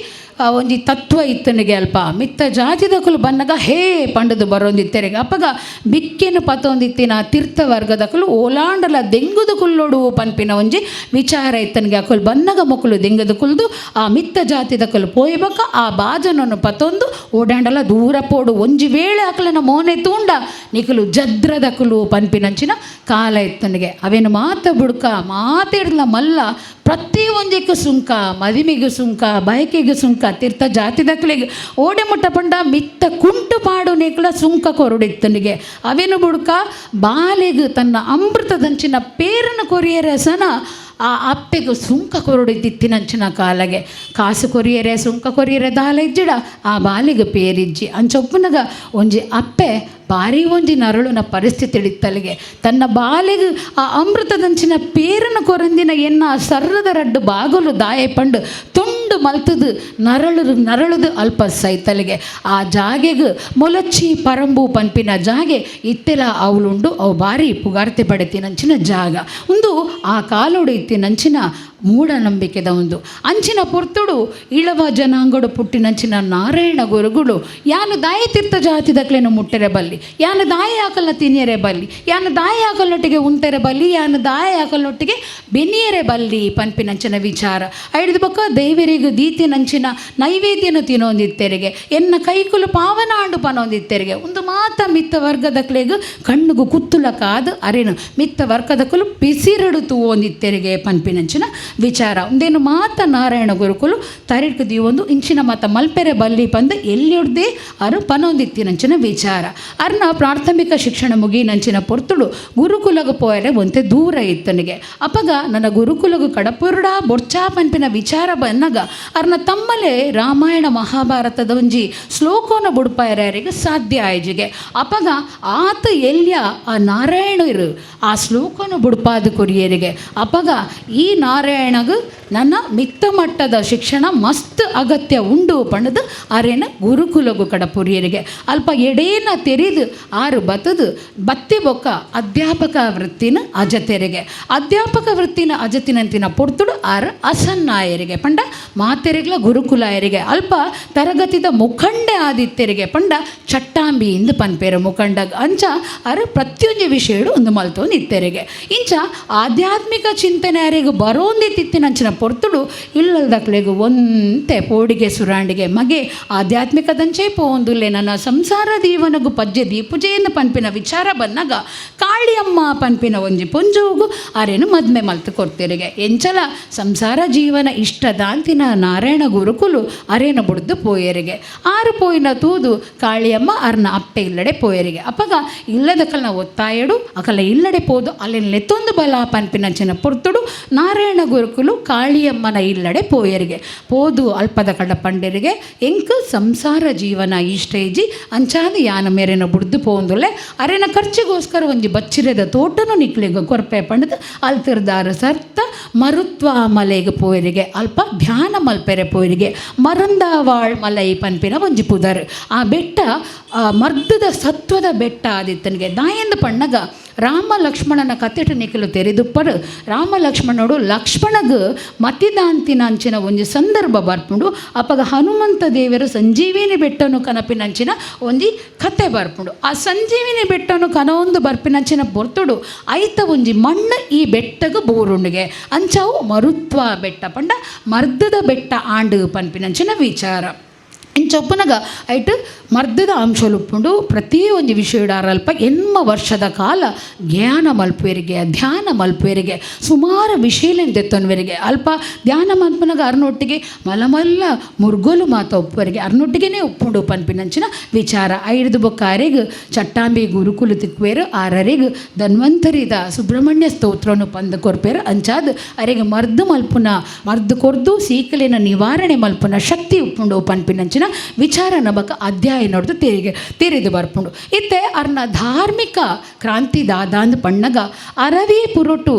Speaker 1: ಒಂಜಿ ತತ್ವ ಇತ್ತನಿಗೆ. ಅಲ್ಪ ಮಿತ್ತ ಜಾತಿದಕುಲು ಬನ್ನಗ ಹೇ ಪಂಡದು ಬರೋಂದಿತ್ತೆರೆಗೆ. ಅಪ್ಪಗ ಬಿಕ್ಕೆನು ಪತೊಂದಿತ್ತಿನ ತೀರ್ಥ ವರ್ಗದಕುಲು ಓಲಾಂಡಲ ದೆಂಗುದು ಕುಲ್ಲೋಡು ಪನ್ಪಿನ ಒಂಜಿ ವಿಚಾರ ಇತ್ತನಿಗೆ. ಅಕುಲು ಬನ್ನಗ ಮೊಕುಲು ದೆಂಗದು ಕುಲ್ದು ಆ ಮಿತ್ತ ಜಾತಿದಕುಲು ಪೋಯ್ಬಕ ಆ ಬಾಜನನ್ನು ಪತೊಂದು ಓಡಾಂಡಲ ದೂರ ಪೋಡು, ಒಂಜಿ ವೇಳೆ ಅಕಲನ ಮೋನೆ ತೂಂಡ ನಿಕುಲು ಜದ್ರದಕುಲು ಪನ್ಪಿನಂಚಿನ ಕಾಲ ಇತ್ತನಿಗೆ. ಅವೇನು ಮಾತ ಬುಡ್ಕ ಮಾತಿಡ್ಲ ಮಲ್ಲ ಪ್ರತಿ ಒಂಜೆಕ್ಕು ಸುಂಕ, ಮದಿಮೆಗೆ ಸುಂಕ, ಬಯಕೆಗೆ ಸುಂಕ, ತೀರ್ಥ ಜಾತಿದಕ್ಲಿಗೆ ಓಡೆ ಮುಟ್ಟ ಪಂಡ ಮಿತ್ತ ಕುಂಟು ಪಾಡು ನೇಕಲ ಸುಂಕ ಕೊರಡಿತ್ತನಿಗೆ. ಅವೇನು ಬುಡ್ಕ ಬಾಲೆಗ್ ತನ್ನ ಅಮೃತದಂಚಿನ ಪೇರನ್ನು ಕೊರಿಯರೆ ಸನ ಆ ಅಪ್ಪೆಗು ಸುಂಕ ಕೊರಡಿದ್ದಿತ್ತಿನಂಚಿನ ಕಾಲಗೆ. ಕಾಸು ಕೊರಿಯರೆ, ಸುಂಕ ಕೊರಿಯರೆ ದಾಲ ಇಜ್ಜಿಡ ಆ ಬಾಲಿಗೆ ಪೇರಿಜ್ಜಿ. ಅಂಚೊಪ್ಪುನಗ ಒಂಜಿ ಅಪ್ಪೆ ಭಾರಿ ಒಂಜಿ ನರಳುನ ಪರಿಸ್ಥಿತಿ ಇತ್ತಲಿಗೆ. ತನ್ನ ಬಾಲಿಗೆ ಆ ಅಮೃತದಂಚಿನ ಪೇರನ್ನು ಕೊರಂದಿನ ಎನ್ನ ಸರ್ರದ ರಡ್ಡು ಬಾಗಲು ದಾಯ ಪಂಡು ತುಂಡು ತುಂಡು ಮಲ್ತದು ನರಳು ನರಳುದು ಅಲ್ಪ ಸೈತಲಿಗೆ. ಆ ಜಾಗೆಗ್ ಮೊಲಚ್ಚಿ ಪರಂಬು ಪನ್ಪಿನ ಜಾಗೆ ಇತ್ತೆಲ ಅವಲುಂಡು. ಅವು ಬಾರಿ ಪುಗಾರ್ತೆ ಪಡೆತಿನಂಚಿನ ಜಾಗ ಉಂದು. ಆ ಕಾಲೋಡು ಇತ್ತಿನಂಚಿನ ಮೂಢನಂಬಿಕೆದ ಒಂದು ಅಂಚಿನ ಪೊರ್ತುಡು ಇಳವ ಜನಾಂಗಡು ಪುಟ್ಟಿನಂಚಿನ ನಾರಾಯಣ ಗುರುಗಳು, ಯಾನು ದಾಯ ತೀರ್ಥ ಜಾತಿದಕ್ಲೆನ ಮುಟ್ಟೆರೆ ಬಲ್ಲಿ, ಯಾನು ದಾಯ ಆಕಲ್ನ ತಿನಿಯರೆ ಬಲ್ಲಿ, ಯಾನು ದಾಯ ಆಕಲ್ನೊಟ್ಟಿಗೆ ಉಂತೆರೆ ಬಲ್ಲಿ, ಯಾನು ದಾಯ ಆಕಲ್ನೊಟ್ಟಿಗೆ ಬೆನಿಯರೆ ಬಲ್ಲಿ ಪನ್ಪಿನಂಚಿನ ವಿಚಾರ. ಐಡ್ದು ಬೊಕ್ಕ ದೇವರಿಗೆ ದೀತಿನಂಚಿನ ನೈವೇದ್ಯನ ತಿನ್ನೊಂದಿತ್ತೆರಿಗೆ, ಎನ್ನ ಕೈಕುಲು ಪಾವನ ಆಂಡು ಪನೊಂದಿತ್ತೆರಿಗೆ. ಒಂದು ಮಾತ ಮಿತ್ತ ವರ್ಗದಕ್ಲೆಗ್ ಕಣ್ಣುಗು ಕುತ್ತುಲಕಾದ ಅರೇನು ಮಿತ್ತ ವರ್ಗದಕ್ಕಲು ಪಿಸಿರಡು ತೂವೊಂದಿತ್ತೆರಿಗೆ ಪನ್ಪಿನಂಚಿನ ವಿಚಾರ. ಒಂದೇನು ಮಾತ ನಾರಾಯಣ ಗುರುಕುಲು ತರಿಕ್ ದೀವೊಂದು ಇಂಚಿನ ಮಾತ ಮಲ್ಪೆರೆ ಬಲ್ಲಿ ಪಂದ್ ಎಲ್ಲಿಡ್ದೆ ಅರು ಪನೊಂದಿತ್ತಿನಂಚಿನ ವಿಚಾರ. ಅರ್ನ ಪ್ರಾಥಮಿಕ ಶಿಕ್ಷಣ ಮುಗಿನಂಚಿನ ಪೊರ್ತುಡು ಗುರುಕುಲಗ ಪೋಯರೆ ಒಂತೆ ದೂರ ಇತ್ತನಿಗೆ. ಅಪಗ ನನ್ನ ಗುರುಕುಲಗು ಕಡಪುರುಡ ಬೊರ್ಚಾ ಪನ್ಪಿನ ವಿಚಾರ ಬಂದಾಗ ಅರ್ನ ತಮ್ಮಲೆ ರಾಮಾಯಣ ಮಹಾಭಾರತದ ಒಂಜಿ ಶ್ಲೋಕನ ಬುಡ್ಪಾಯರಿಗೆ ಸಾಧ್ಯ ಆಯ್ಜಿಗೆ. ಅಪಗ ಆತ ಎಲ್ಯ ಆ ನಾರಾಯಣರು ಆ ಶ್ಲೋಕನ ಬುಡ್ಪಾದ ಕೊರಿಯರಿಗೆ. ಅಪಗ ಈ ನಾರಾಯಣಗ ನನ್ನ ಮಿತ್ತ ಮಟ್ಟದ ಶಿಕ್ಷಣ ಮಸ್ತ್ ಅಗತ್ಯ ಉಂಡು ಪಂಡದು ಅರೇನ ಗುರುಕುಲಗು ಕಡಪುರಿಯರಿಗೆ. ಅಲ್ಪ ಎಡೇನ ತೆರಿದು ಆರು ಬತ್ತದು ಬತ್ತಿ ಬೊಕ್ಕ ಅಧ್ಯಾಪಕ ವೃತ್ತಿನ ಅಜತೆರಿಗೆ. ಅಧ್ಯಾಪಕ ವೃತ್ತಿನ ಅಜತಿನಂತಿನ ಪೊರ್ತುಡು ಆರು ಅಸನ್ನಾಯರಿಗೆ ಪಂಡ ಮಾತೆರೆಗ್ಲ ಗುರುಕುಲಾಯರಿಗೆ. ಅಲ್ಪ ತರಗತಿದ ಮುಖಂಡೆ ಆದಿತ್ಯರಿಗೆ, ಪಂಡ ಚಟ್ಟಾಂಬಿ ಇಂದು ಪನ್ಪೇರು ಮುಖಂಡ. ಅಂಚ ಅರು ಪ್ರತಿಯೊಂದು ವಿಷಯಡು ಒಂದು ಮಲ್ತೊಂದು ಇತ್ತೆರಿಗೆ. ಇಂಚ ಆಧ್ಯಾತ್ಮಿಕ ಚಿಂತನೆ ಅರೆಗ್ ಬರೋಂದಿತ್ತಿತ್ತಿನಂಚಿನ ಪೊರ್ತುಡು ಇಲ್ಲದಕ್ಲೆಗ್ ಒಂತೆ ಪೋಡಿಗೆ ಸುರಾಂಡಿಗೆ, ಮಗೆ ಆಧ್ಯಾತ್ಮಿಕದಂಚೆ ಪೋಂದುಲ್ಲೆ, ನನ್ನ ಸಂಸಾರ ದೀವನಗು ಪಜ್ಜೆ ದೀಪುಜೆಯನ್ನು ಪನ್ಪಿನ ವಿಚಾರ ಬಂದಾಗ ಕಾಳಿಯಮ್ಮ ಪನ್ಪಿನ ಒಂಜಿ ಪೊಂಜೋಗು ಅರೇನು ಮದ್ಮೆ ಮಲ್ತು ಕೊಡ್ತಿರಿಗೆ. ಎಂಚಲ ಸಂಸಾರ ಜೀವನ ಇಷ್ಟದಾಂತಿನ ನಾರಾಯಣ ಗುರುಕುಲು ಅರೇನು ಬುಡ್ದು ಪೋಯರಿಗೆ. ಆರು ಪೋಯಿನ ತೂದು ಕಾಳಿಯಮ್ಮ ಅರ್ನ ಅಪ್ಪೆ ಇಲ್ಲಡೆ ಪೋಯರಿಗೆ. ಅಪಗ ಇಲ್ಲದಕಲ್ನ ಒತ್ತಾಯಡು ಅಕಲ ಇಲ್ಲಡೆ ಪೋದು ಅಲ್ಲಿನ ಲೆತ್ತೊಂದು ಬಲ ಪನ್ಪಿನಂಚಿನ ಪೊರ್ತುಡು ನಾರಾಯಣ ಗುರುಕುಲು ಕಾಳಿಯಮ್ಮನ ಇಲ್ಲಡೆ ಪೋಯರಿಗೆ. ಪೋದು ಅಲ್ಪದ ಕಡ ಪಂಡರಿಗೆ, ಎಂಕ್ ಸಂಸಾರ ಜೀವನ ಇಷ್ಟೇಜಿ, ಅಂಚಾದ ಯಾನ ಮೇರೆನ ಬುಡ್ದು ಪೋಂದುಲ್ಲೆ, ಅರೆನ ಖರ್ಚಿಗೋಸ್ಕರ ಒಂಜಿ ಬಚ್ಚಿರದ ತೋಟನು ನಿಕ್ಲೆಗ್ ಕೊರ್ಪೆ ಪಂಡದು ಅಲ್ತಿರ್ದಾರ ಸರ್ತ ಮರುತ್ವ ಮಲೆಗೆ ಪೋಯರಿಗೆ. ಅಲ್ಪ ಧ್ಯಾನ ಮಲ್ಪೆರೆ ಪೋಯರಿಗೆ. ಮರಂದಾವಾಳ್ ಮಲೈ ಪನ್ಪಿನ ಒಂಜಿ ಪುದರ್. ಆ ಬೆಟ್ಟ ಆ ಮರ್ದದ ಸತ್ವದ ಬೆಟ್ಟ ಆದಿತ್ತನಿಗೆ. ದಾಯಂದು ಪಣ್ಣಗ ರಾಮ ಲಕ್ಷ್ಮಣನ ಕತೆಟ ನಿಕಲು ತೆರೆದುಪ್ಪರು. ರಾಮ ಲಕ್ಷ್ಮಣೋಡು ಲಕ್ಷ್ಮಣಗ್ ಮತಿದಾಂತಿನ ಅಂಚಿನ ಒಂಜಿ ಸಂದರ್ಭ ಬರ್ಪುಂಡು. ಅಪಗ ಹನುಮಂತ ದೇವರು ಸಂಜೀವಿನಿ ಬೆಟ್ಟನು ಕನಪಿನಂಚಿನ ಒಂಜಿ ಕತೆ ಬರ್ಪುಂಡು. ಆ ಸಂಜೀವಿನಿ ಬೆಟ್ಟನು ಕನವೊಂದು ಬರ್ಪಿನಂಚಿನ ಪೊರ್ತುಡು ಐತ ಒಂಜಿ ಮಣ್ಣು ಈ ಬೆಟ್ಟಗ ಬೋರುಂಡಿಗೆ. ಅಂಚವು ಮರುತ್ವ ಬೆಟ್ಟ ಪಂಡ ಮರ್ದದ ಬೆಟ್ಟ ಆಂಡು ಪನ್ಪಿನಂಚಿನ ವಿಚಾರ. ಇಂಚೊಪ್ಪನಗ ಐಟ್ ಮರ್ದದ ಅಂಶಲುಪ್ಪುಂಡು. ಪ್ರತಿ ಒಂಜಿ ವಿಷಯಡಾರ ಅಲ್ಪ 80 ವರ್ಷದ ಕಾಲ ಜ್ಞಾನ ಮಲ್ಪುವರಿಗೆ, ಧ್ಯಾನ ಮಲ್ಪುವರಿಗೆ, ಸುಮಾರು ವಿಷಯಲೆನ್ ದೆತ್ತೊನ್ವರಿಗೆ. ಅಲ್ಪ ಧ್ಯಾನ ಮಲ್ಪುನಗ ಅರ್ನೊಟ್ಟಿಗೆ ಮಲಮಲ್ಲ ಮುರ್ಗೋಲು ಮಾತ ಒಪ್ಪುವರಿಗೆ, ಅರ್ನೊಟ್ಟಿಗೆನೇ ಉಪ್ಪುಂಡು ಪನ್ಪಿನಂಚಿನ ವಿಚಾರ. ಐಡ್ದು ಬೊಕ್ಕ ಅರೆಗ್ ಚಟ್ಟಾಂಬಿ ಗುರುಕುಲು ತಿಕ್ವೇರು. ಆರರೆಗ್ ಧನ್ವಂತರಿದ ಸುಬ್ರಹ್ಮಣ್ಯ ಸ್ತೋತ್ರನು ಪಂದ್ ಕೊರ್ಪೇರು. ಅಂಚಾದ್ ಅರೆಗ್ ಮರ್ದು ಮಲ್ಪುನ, ಮರ್ದು ಕೊರ್ದು ಸೀಕಲಿನ ನಿವಾರಣೆ ಮಲ್ಪುನ ಶಕ್ತಿ ಉಪ್ಪುಂಡು ಪನ್ಪಿನಂಚಿನ ವಿಚಾರ ನಮಕ ಅಧ್ಯಾಯ ನೋಡ್ದು ತೆರಿಗೆ ತೆರೆದು ಬರ್ಪುಂಡು. ಇತ್ತೆ ಅರ್ನ ಧಾರ್ಮಿಕ ಕ್ರಾಂತಿ ದಾದಾಂದ್ ಪಣ್ಣಗ ಅರವಿ ಪುರೊಟು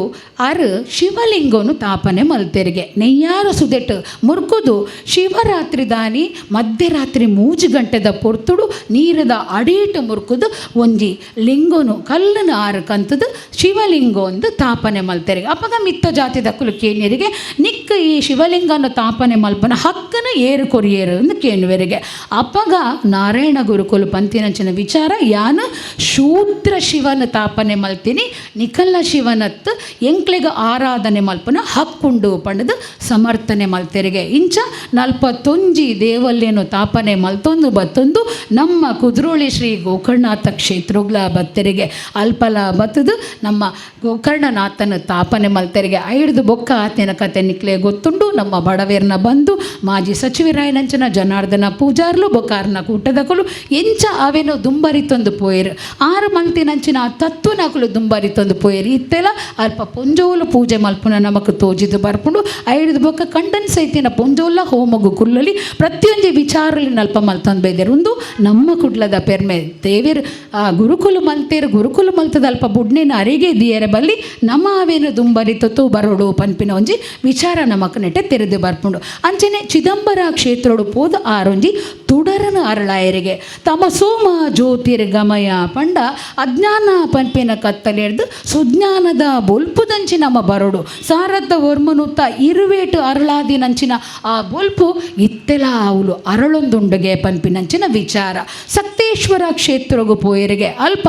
Speaker 1: ಅರ್ ಶಿವಲಿಂಗನು ತಾಪನೆ ಮಲ್ತೆರಿಗೆ. ನೆಯ್ಯಾರ ಸುದೆಟ್ ಮುರ್ಕುದು ಶಿವರಾತ್ರಿ ದಾನಿ ಮಧ್ಯರಾತ್ರಿ 3 ಗಂಟೆದ ಪೊರ್ತುಡು ನೀರದ ಅಡೀಟು ಮುರ್ಕುದು ಒಂಜಿ ಲಿಂಗನು ಕಲ್ಲನ ಆರು ಕಂತದು ಶಿವಲಿಂಗ ಒಂದು ತಾಪನೆ ಮಲ್ತೆರಿಗೆ. ಅಪಗ ಮಿತ್ತ ಜಾತಿ ದಕ್ಕುಲು ಕೇನ್ಯರಿಗೆ, ನಿಕ್ಕ ಈ ಶಿವಲಿಂಗನ ತಾಪನೆ ಮಲ್ಪನ ಹಕ್ಕನ ಏರು ಕೊರಿಯೇರು ಎಂದು ಕೇನುವೆರಿಗೆ. ಅಪಗ ನಾರಾಯಣ ಗುರುಕುಲು ಪಂತಿನಂಚಿನ ವಿಚಾರ, ಯಾನು ಶೂದ್ರ ಶಿವನ ತಾಪನೆ ಮಲ್ತೀನಿ, ನಿಕಲ್ಲ ಶಿವನತ್ ಎಂಕ್ಲೆಗ ಆರಾಧನೆ ಮಲ್ಪನ ಹಕ್ಕುಂಡು ಪಂಡದು ಸಮರ್ಥನೆ ಮಲ್ತೆರಿಗೆ. ಇಂಚ 41 ದೇವಲ್ಯನು ತಾಪನೆ ಮಲ್ತೊಂದು ಬತ್ತೊಂದು ನಮ್ಮ ಕುದ್ರೋಳಿ ಶ್ರೀ ಗೋಕರ್ಣನಾಥ ಕ್ಷೇತ್ರಗ್ಲ ಬತ್ತೆರಿಗೆ. ಅಲ್ಪಲ ಬತ್ತದು ನಮ್ಮ ಗೋಕರ್ಣನಾಥನ ತಾಪನೆ ಮಲ್ತೆರಿಗೆ. ಐಡ್ದು ಬೊಕ್ಕ ಆತನ ಕತೆ ನಿಕ್ಲೆ ಗೊತ್ತುಂಡು. ನಮ್ಮ ಬಡವೇರ್ನ ಬಂದು ಮಾಜಿ ಸಚಿವರಾಯನಂಚನ ಜನಾರ್ದನ ಮಲ್ತನ ಪೂಜಾರ್ಲು ಬೊಕಾರ್ನ ಕೂಟದಕುಲು ಎಂಚ ಅವೇನು ದುಂಬರಿತೊಂದು ಪೋಯೆರು ಆರು ಮಲ್ತಿನಂಚಿನ ಆ ತತ್ವನಕುಲು ದುಂಬರಿತೊಂದು ಪೋಯೆರು ಇತ್ತೆಲ ಅಲ್ಪ ಪೊಂಜೋಲು ಪೂಜೆ ಮಲ್ಪುನ ನಮಕ್ ತೋಜಿದು ಬರ್ಪುಂಡು. ಐಡ್ದು ಬೊಕ್ಕ ಕಂಡನ್ ಸೈತಿನ ಪೊಂಜೋಲ ಹೋಮಗು ಕುಲ್ಲಲಿ ಪ್ರತಿಯೊಂಜಿ ವಿಚಾರಲಿ ಅಲ್ಪ ಮಲ್ತೊಂದು ಬೈದೆರ್. ಉಂದು ನಮ್ಮ ಕುಡ್ಲದ ಪೆರ್ಮೆ. ದೇವೆರ್ ಆ ಗುರುಕುಲು ಮಲ್ತೇರು, ಗುರುಕುಲು ಮಲ್ತದ ಅಲ್ಪ ಬುಡ್ನೇನ ಅರಿಗೆ ದಿಯರೆ ಬಲ್ಲಿ, ನಮ್ಮ ಅವೇನು ದುಂಬರಿತೊತ್ತು ಬರೋಡು ಪನ್ಪಿನ ಒಂಜಿ ವಿಚಾರ ನಮಕ್ ನೆಟೆ ತೆರೆದು ಬರ್ಪುಂಡು. ಅಂಚನೆ ಚಿದಂಬರ ಕ್ಷೇತ್ರಡು ಪೋದು ಆರೊಂಜಿ ತುಡರನ ಅರಳಾಯರಿಗೆ ತಮ ಸೋಮ ಜ್ಯೋತಿರ್ಗಮಯ ಪಂಡ ಅಜ್ಞಾನ ಪನ್ಪಿನ ಕತ್ತಲೆರ್ದು ಸುಜ್ಞಾನದ ಬೊಲ್ಪುದಂಚಿ ನಮ್ಮ ಬರೋಡು. ಸಾರದ್ದ ಒರ್ಮನುತ್ತ ಇರುವೇಟು ಅರಳಾದಿನಂಚಿನ ಆ ಬೊಲ್ಪು ಇತ್ತೆಲ ಅವಳು ಅರಳೊಂದುಂಡುಗೆ ಪನ್ಪಿನಂಚಿನ ವಿಚಾರ. ಸಕ್ತೇಶ್ವರ ಕ್ಷೇತ್ರಗು ಪೋಯರಿಗೆ ಅಲ್ಪ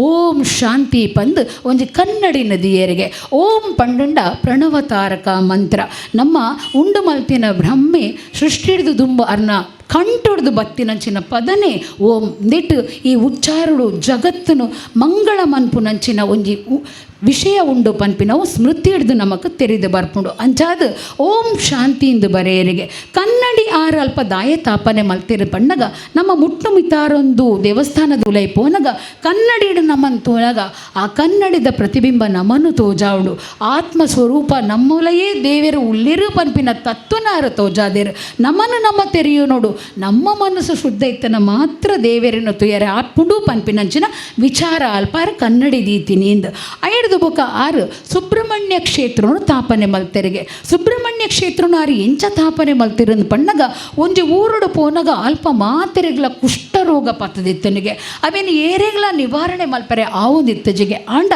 Speaker 1: ಓಂ ಶಾಂತಿ ಪಂದ್ ಒಂಜಿ ಕನ್ನಡಿ ನದಿಯರಿಗೆ ಓಂ ಪಂಡುಂಡ ಪ್ರಣವತಾರಕ ಮಂತ್ರ. ನಮ್ಮ ಉಂಡು ಮಲ್ತಿನ ಬ್ರಹ್ಮೆ ಸೃಷ್ಟಿಡ್ದು ದುಂಬು ಅರ್ನ ಕಂಟೊಡ್ದು ಬತ್ತಿನಂಚಿನ ಪದನೆ ಓಂ. ನೆಟ್ಟು ಈ ಉಚ್ಚಾರುಡು ಜಗತ್ತುನು ಮಂಗಳ ಮನ್ಪುನಂಚಿನ ಒಂಜಿ ವಿಷಯ ಉಂಡು ಪನ್ಪಿನವು ಸ್ಮೃತಿ ಹಿಡ್ದು ನಮಕ್ ತೆರೆದು ಬರ್ಪುಂಡು. ಅಂಚಾದ್ ಓಂ ಶಾಂತಿ ಇಂದು ಬರೆಯರಿಗೆ ಕನ್ನಡಿ ಆರು ಅಲ್ಪ ದಾಯ ತಾಪನೆ ಮಲ್ತಿರು ಪಣ್ಣಗ ನಮ್ಮ ಮುಟ್ಟು ಮಿತಾರೊಂದು ದೇವಸ್ಥಾನದ ಉಲೈ ಪೋನಗ ಕನ್ನಡಿಡು ನಮ್ಮನ್ನು ತೋನಾಗ ಆ ಕನ್ನಡಿದ ಪ್ರತಿಬಿಂಬ ನಮ್ಮನ್ನು ತೋಜಾವುಡು. ಆತ್ಮ ಸ್ವರೂಪ ನಮ್ಮೊಲಯೇ ದೇವರು ಉಳ್ಳಿರು ಪನ್ಪಿನ ತತ್ವನಾರು ತೋಜಾದೇರು. ನಮ್ಮನ್ನು ನಮ್ಮ ತೆರೆಯು ನೋಡು, ನಮ್ಮ ಮನಸ್ಸು ಶುದ್ಧ ಇತ್ತನ ಮಾತ್ರ ದೇವರನ್ನು ತುಯರೆ ಆತ್ಪುಂಡು ಪನ್ಪಿನಂಚಿನ ವಿಚಾರ ಅಲ್ಪಾರ ಕನ್ನಡಿ ದೀತಿನಿ ಇಂದು. ಐಡ್ದು ಬೊಕ ಆರು ಸುಬ್ರಹ್ಮಣ್ಯ ಕ್ಷೇತ್ರನು ತಾಪನೆ ಮಲ್ತೆರಿಗೆ. ಸುಬ್ರಹ್ಮಣ್ಯ ಕ್ಷೇತ್ರನು ಆರು ಎಂಚ ತಾಪನೆ ಮಲ್ತಿರಂದು ಪಣ್ಣಗ ಒಂಜಿ ಊರುಡು ಪೋನಗ ಅಲ್ಪ ಮಾತೆರೆಗ್ಲ ಕುಷ್ಠರೋಗ ಪತ್ತದಿತ್ತನಿಗೆ ಅವೇನು ಏರೆಗ್ಲ ನಿವಾರಣೆ ಮಲ್ಪರೆ ಆವೊಂದಿತ್ತಜಿಗೆ. ಆಂಡ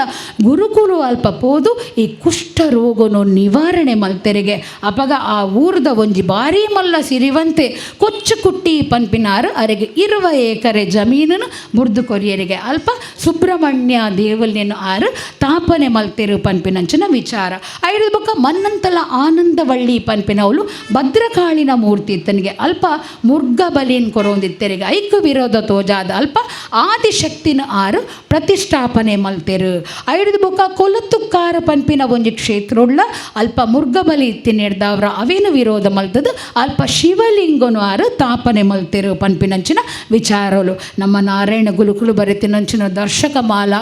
Speaker 1: ಗುರುಕುಲು ಅಲ್ಪ ಪೋದು ಈ ಕುಷ್ಠರೋಗನು ನಿವಾರಣೆ ಮಲ್ತೆರಿಗೆ. ಅಪಗ ಆ ಊರ್ದ ಒಂಜಿ ಭಾರಿ ಮಲ್ಲ ಸಿರಿವಂತೆ ಕೊಚ್ಚು ಕುಟ್ಟಿ ಪನ್ಪಿನಾರು ಅರೆಗೆ 20 ಎಕರೆ ಜಮೀನನ್ನು ಬುರ್ದು ಕೊರಿಯರಿಗೆ. ಅಲ್ಪ ಸುಬ್ರಹ್ಮಣ್ಯ ದೇವಲ್ಯನು ಆರು ತಾಪನೆ ಮಲ್ತಿರು ಪನ್ಪಿನಂಚಿನ ವಿಚಾರ. ಐದು ಬೊಕ್ಕ ಮನ್ನಂತಲ ಆನಂದವಳ್ಳಿ ಪನ್ಪಿನವಳು ಭದ್ರಕಾಳಿನ ಮೂರ್ತಿ ಇತ್ತನಿಗೆ. ಅಲ್ಪ ಮುರ್ಗ ಬಲಿನ್ ಕೊರೊಂದಿತ್ತೆರಿಗೆ ಐಕು ವಿರೋಧ ತೋಜಾದ ಅಲ್ಪ ಆದಿಶಕ್ತಿನ ಆರು ಪ್ರತಿಷ್ಠಾಪನೆ ಮಲ್ತೆರು. ಐದು ಬೊಕ್ಕ ಕೊಲತುಕ್ಕಾರ ಪನ್ಪಿನ ಒಂಜಿ ಕ್ಷೇತ್ರೋಳ್ಳ ಅಲ್ಪ ಮುರ್ಗ ಬಲಿ ಇತ್ತಿನೆಡ್ದವ್ರ ಅವೇನು ವಿರೋಧ ಮಲ್ತದ ಅಲ್ಪ ಶಿವಲಿಂಗನು ಆರು ತಾಪನೆ ಮಲ್ತೆರು ಪನ್ಪಿನಂಚಿನ ವಿಚಾರಲು. ನಮ್ಮ ನಾರಾಯಣ ಗುರುಕುಲು ಬರೆತಿನಂಚಿನ ದರ್ಶಕಮಾಲ,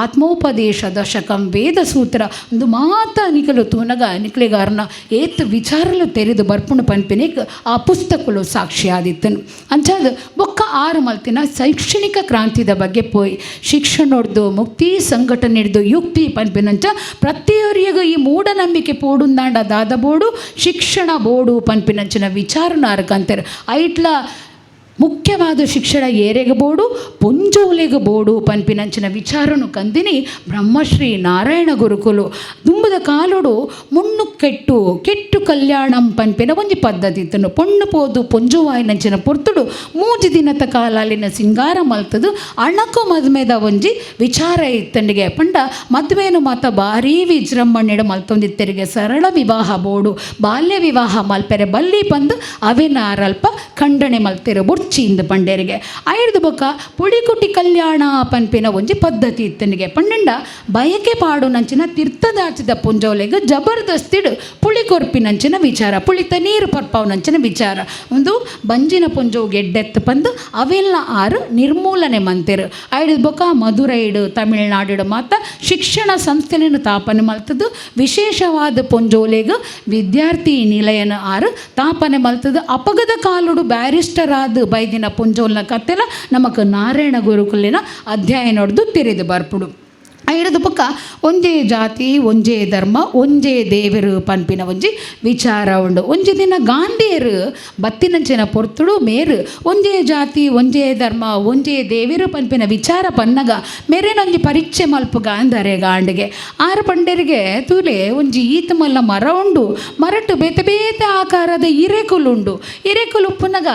Speaker 1: ಆತ್ಮೋಪದೇಶ ದಶಕಂ, ವೇದಸೂತ್ರ ಒಂದು ಮಾತ ನಿಕಲು ತೂನಗ ನಿಕ್ಲೆಗಾರನ ಏತ್ ವಿಚಾರಲು ತೆರೆದು ಬರ್ಪುಣ ಪನ್ಪಿನಿಕ್ ಆ ಪುಸ್ತಕಲು ಸಾಕ್ಷಿಯಾದಿತ್ತನು. ಅಂಚಾದ ಬೊಕ್ಕ ಆರು ಮಲ್ತಿನ ಶೈಕ್ಷಣಿಕ ಕ್ರಾಂತಿದ ಬಗ್ಗೆ ಪೋಯಿ ಶಿಕ್ಷಣೊಡ್ದು ಮುಕ್ತಿ ಸಂಘಟನೆ ಹಿಡ್ದು ಯುಕ್ತಿ ಪನ್ಪಿನಂಚ ಪ್ರತಿಯೊರಿಯಗ ಈ ಮೂಢನಂಬಿಕೆ ಪೋಡುಂದಾಂಡ ದಾದ ಬೋಡು ಶಿಕ್ಷಣ ಬೋಡು ಪನ್ಪಿನಂಚಿನ ವಿಚಾರನ ಅಂತಾರೆ. ಐಟ್ಲ ಮುಖ್ಯವಾದ ಶಿಕ್ಷಣ ಏರೆಗೆ ಬೋಡು ಪೊಂಜೋಲೆಗೆ ಬೋಡು ಪನ್ಪಿನಂಚಿನ ವಿಚಾರನು ಕಂದಿನಿ ಬ್ರಹ್ಮಶ್ರೀ ನಾರಾಯಣ ಗುರುಕುಲು. ದುಂಬುದ ಕಾಲೋಡು ಮುಣ್ಣು ಕೆಟ್ಟು ಕೆಟ್ಟು ಕಲ್ಯಾಣಂ ಪನ್ಪಿನ ಒಂಜಿ ಪದ್ಧತಿ ಇತ್ತನು. ಪೊಣ್ಣು ಪೋದು ಪೊಂಜುವಾಯಿನಂಚಿನ ಪೊರ್ತುಡು 3 ದಿನದ ಕಾಲಾಲಿನ ಸಿಂಗಾರ ಮಲ್ತದು ಅಣಕು ಮದ್ಮೆದ ಒಂಜಿ ವಿಚಾರ ಇತ್ತನಿಗೆ. ಪಂಡ ಮದ್ವೆನು ಮಾತ ಭಾರೀ ವಿಜೃಂಭಣೆಡು ಮಲ್ತೊಂದಿತ್ತೆರಿಗೆ. ಸರಳ ವಿವಾಹ ಬೋಡು, ಬಾಲ್ಯ ವಿವಾಹ ಮಲ್ಪೆರೆ ಬಲ್ಲಿ ಬಂದು ಅವೆನಾರಲ್ಪ ಖಂಡನೆ ಮಲ್ತಿರು ಬುಡ್ಚಿಂದ ಪಂಡೇರಿಗೆ. ಐಡ್ದು ಬೊಕ್ಕ ಪುಳಿಕುಟಿ ಕಲ್ಯಾಣ ಪನ್ಪಿನ ಒಂಜಿ ಪದ್ಧತಿ ಇತ್ತನಿಗೆ. ಪಂಡಂಡ ಬಯಕೆ ಪಾಡು ನಂಚಿನ ತೀರ್ಥದಾಚಿದ ಪುಂಜೋಲೆಗ್ ಜಬರ್ದಸ್ತಿಡು ಪುಳಿ ಕೊರ್ಪಿನಂಚಿನ ವಿಚಾರ, ಪುಳಿತ ನೀರು ಪರ್ಪಾವ್ ನಂಚಿನ ವಿಚಾರ. ಒಂದು ಬಂಜಿನ ಪುಂಜವು ಗೆಡ್ಡೆತ್ತು ಪಂದು ಅವೆಲ್ಲ ಆರು ನಿರ್ಮೂಲನೆ ಮಂತಿರು. ಐಡ್ದು ಬೊಕ್ಕ ಮಧುರೈಡು ತಮಿಳ್ನಾಡು ಮಾತ ಶಿಕ್ಷಣ ಸಂಸ್ಥೆಯನ್ನು ತಾಪನೆ ಮಲ್ತದ್ದು ವಿಶೇಷವಾದ ಪೊಂಜೋಲೆಗ್ ವಿದ್ಯಾರ್ಥಿ ನಿಲಯನ ಆರು ತಾಪನೆ ಮಲ್ತದ್ದು. ಅಪಗದ ಕಾಲುಡು ಬ್ಯಾರಿಸ್ಟರ್ ಆದ ಬೈದಿನ ಪೊಂಜೋಲ್ನ ಕತ್ತೆಲ ನಮಕ್ ನಾರಾಯಣ ಗುರುಕುಲಿನ ಅಧ್ಯಯನ ನೋಡ್ದು ತೆರೆದು ಬರ್ಪುಡು. ಐರದು ಪಕ್ಕ ಒಂಜೇ ಜಾತಿ ಒಂಜೇ ಧರ್ಮ ಒಂಜೇ ದೇವರು ಪನ್ಪಿನ ಒಂಜಿ ವಿಚಾರ ಉಂಡು. ಒಂಜಿ ದಿನ ಗಾಂಧಿಯರು ಬತ್ತಿನಂಚಿನ ಪೊರ್ತುಡು ಮೇರು ಒಂಜೇ ಜಾತಿ ಒಂಜೇ ಧರ್ಮ ಒಂಜೇ ದೇವರು ಪನ್ಪಿನ ವಿಚಾರ ಪನ್ನಗ ಮೇರೇನೊಂಜಿ ಪರೀಕ್ಷೆ ಮಲ್ಪು ಗಾಂಧರೆ ಗಾಂಡಿಗೆ. ಆರು ಪಂಡರಿಗೆ ತೂಲೆ ಒಂಜಿ ಈತ ಮಲ್ಲ ಮರ ಉಂಡು, ಮರಟ್ಟು ಬೇತೆ ಬೇತೆ ಆಕಾರದ ಇರೆಕುಲು ಉಂಡು. ಇರೆಕುಲು ಉಪ್ಪುನಗ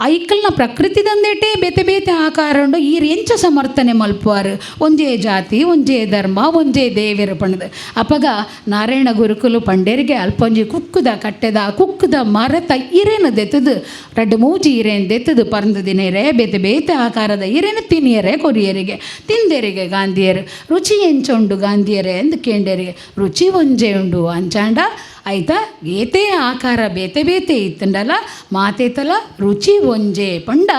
Speaker 1: ಐಕಲ್ನ ಪ್ರಕೃತಿ ದಂದೇಟೆ ಬೇತೆ ಬೇತೆ ಆಕಾರ ಉಂಡು. ಈರ್ ಎಂಚ ಸಮರ್ಥನೆ ಮಲ್ಪುವಾರು ಒಂಜೇ ಜಾತಿ ಒಂಜೇ ಧರ್ಮ ಒಂಜೇ ದೇವೆರು ಪಂಡದು. ಅಪಗ ನಾರಾಯಣ ಗುರುಕುಲು ಪಂಡೇರಿಗೆ ಅಲ್ಪೊಂಜಿ ಕುಕ್ಕುದ ಕಟ್ಟೆದ ಕುಕ್ಕುದ ಮರತ ಇರೇನು ದೆತ್ತದು ರಡ್ಡು ಮೂಜಿ ಇರೇನು ದೆತ್ತದು ಪರಂದು ದಿನೇರೆ ಬೇತೆ ಬೇತೆ ಆಕಾರದ ಇರೇನು ತಿನಿಯರೆ ಕೊರಿಯರಿಗೆ ತಿಂದೆರಿಗೆ ಗಾಂಧಿಯರು. ರುಚಿ ಎಂಚುಂಡು ಗಾಂಧಿಯರೇ ಎಂದು ಕೇಂಡೇರಿಗೆ. ರುಚಿ ಒಂಜೆ ಉಂಡು ಅಂಚಾಂಡ ಆಯ್ತಾ ಏತೇ ಆಕಾರ ಬೇತೆ ಬೇತೆ ಇತ್ತಂಡಲ ಮಾತೇತಲ ರುಚಿ ಒಂಜೆ ಪಂಡ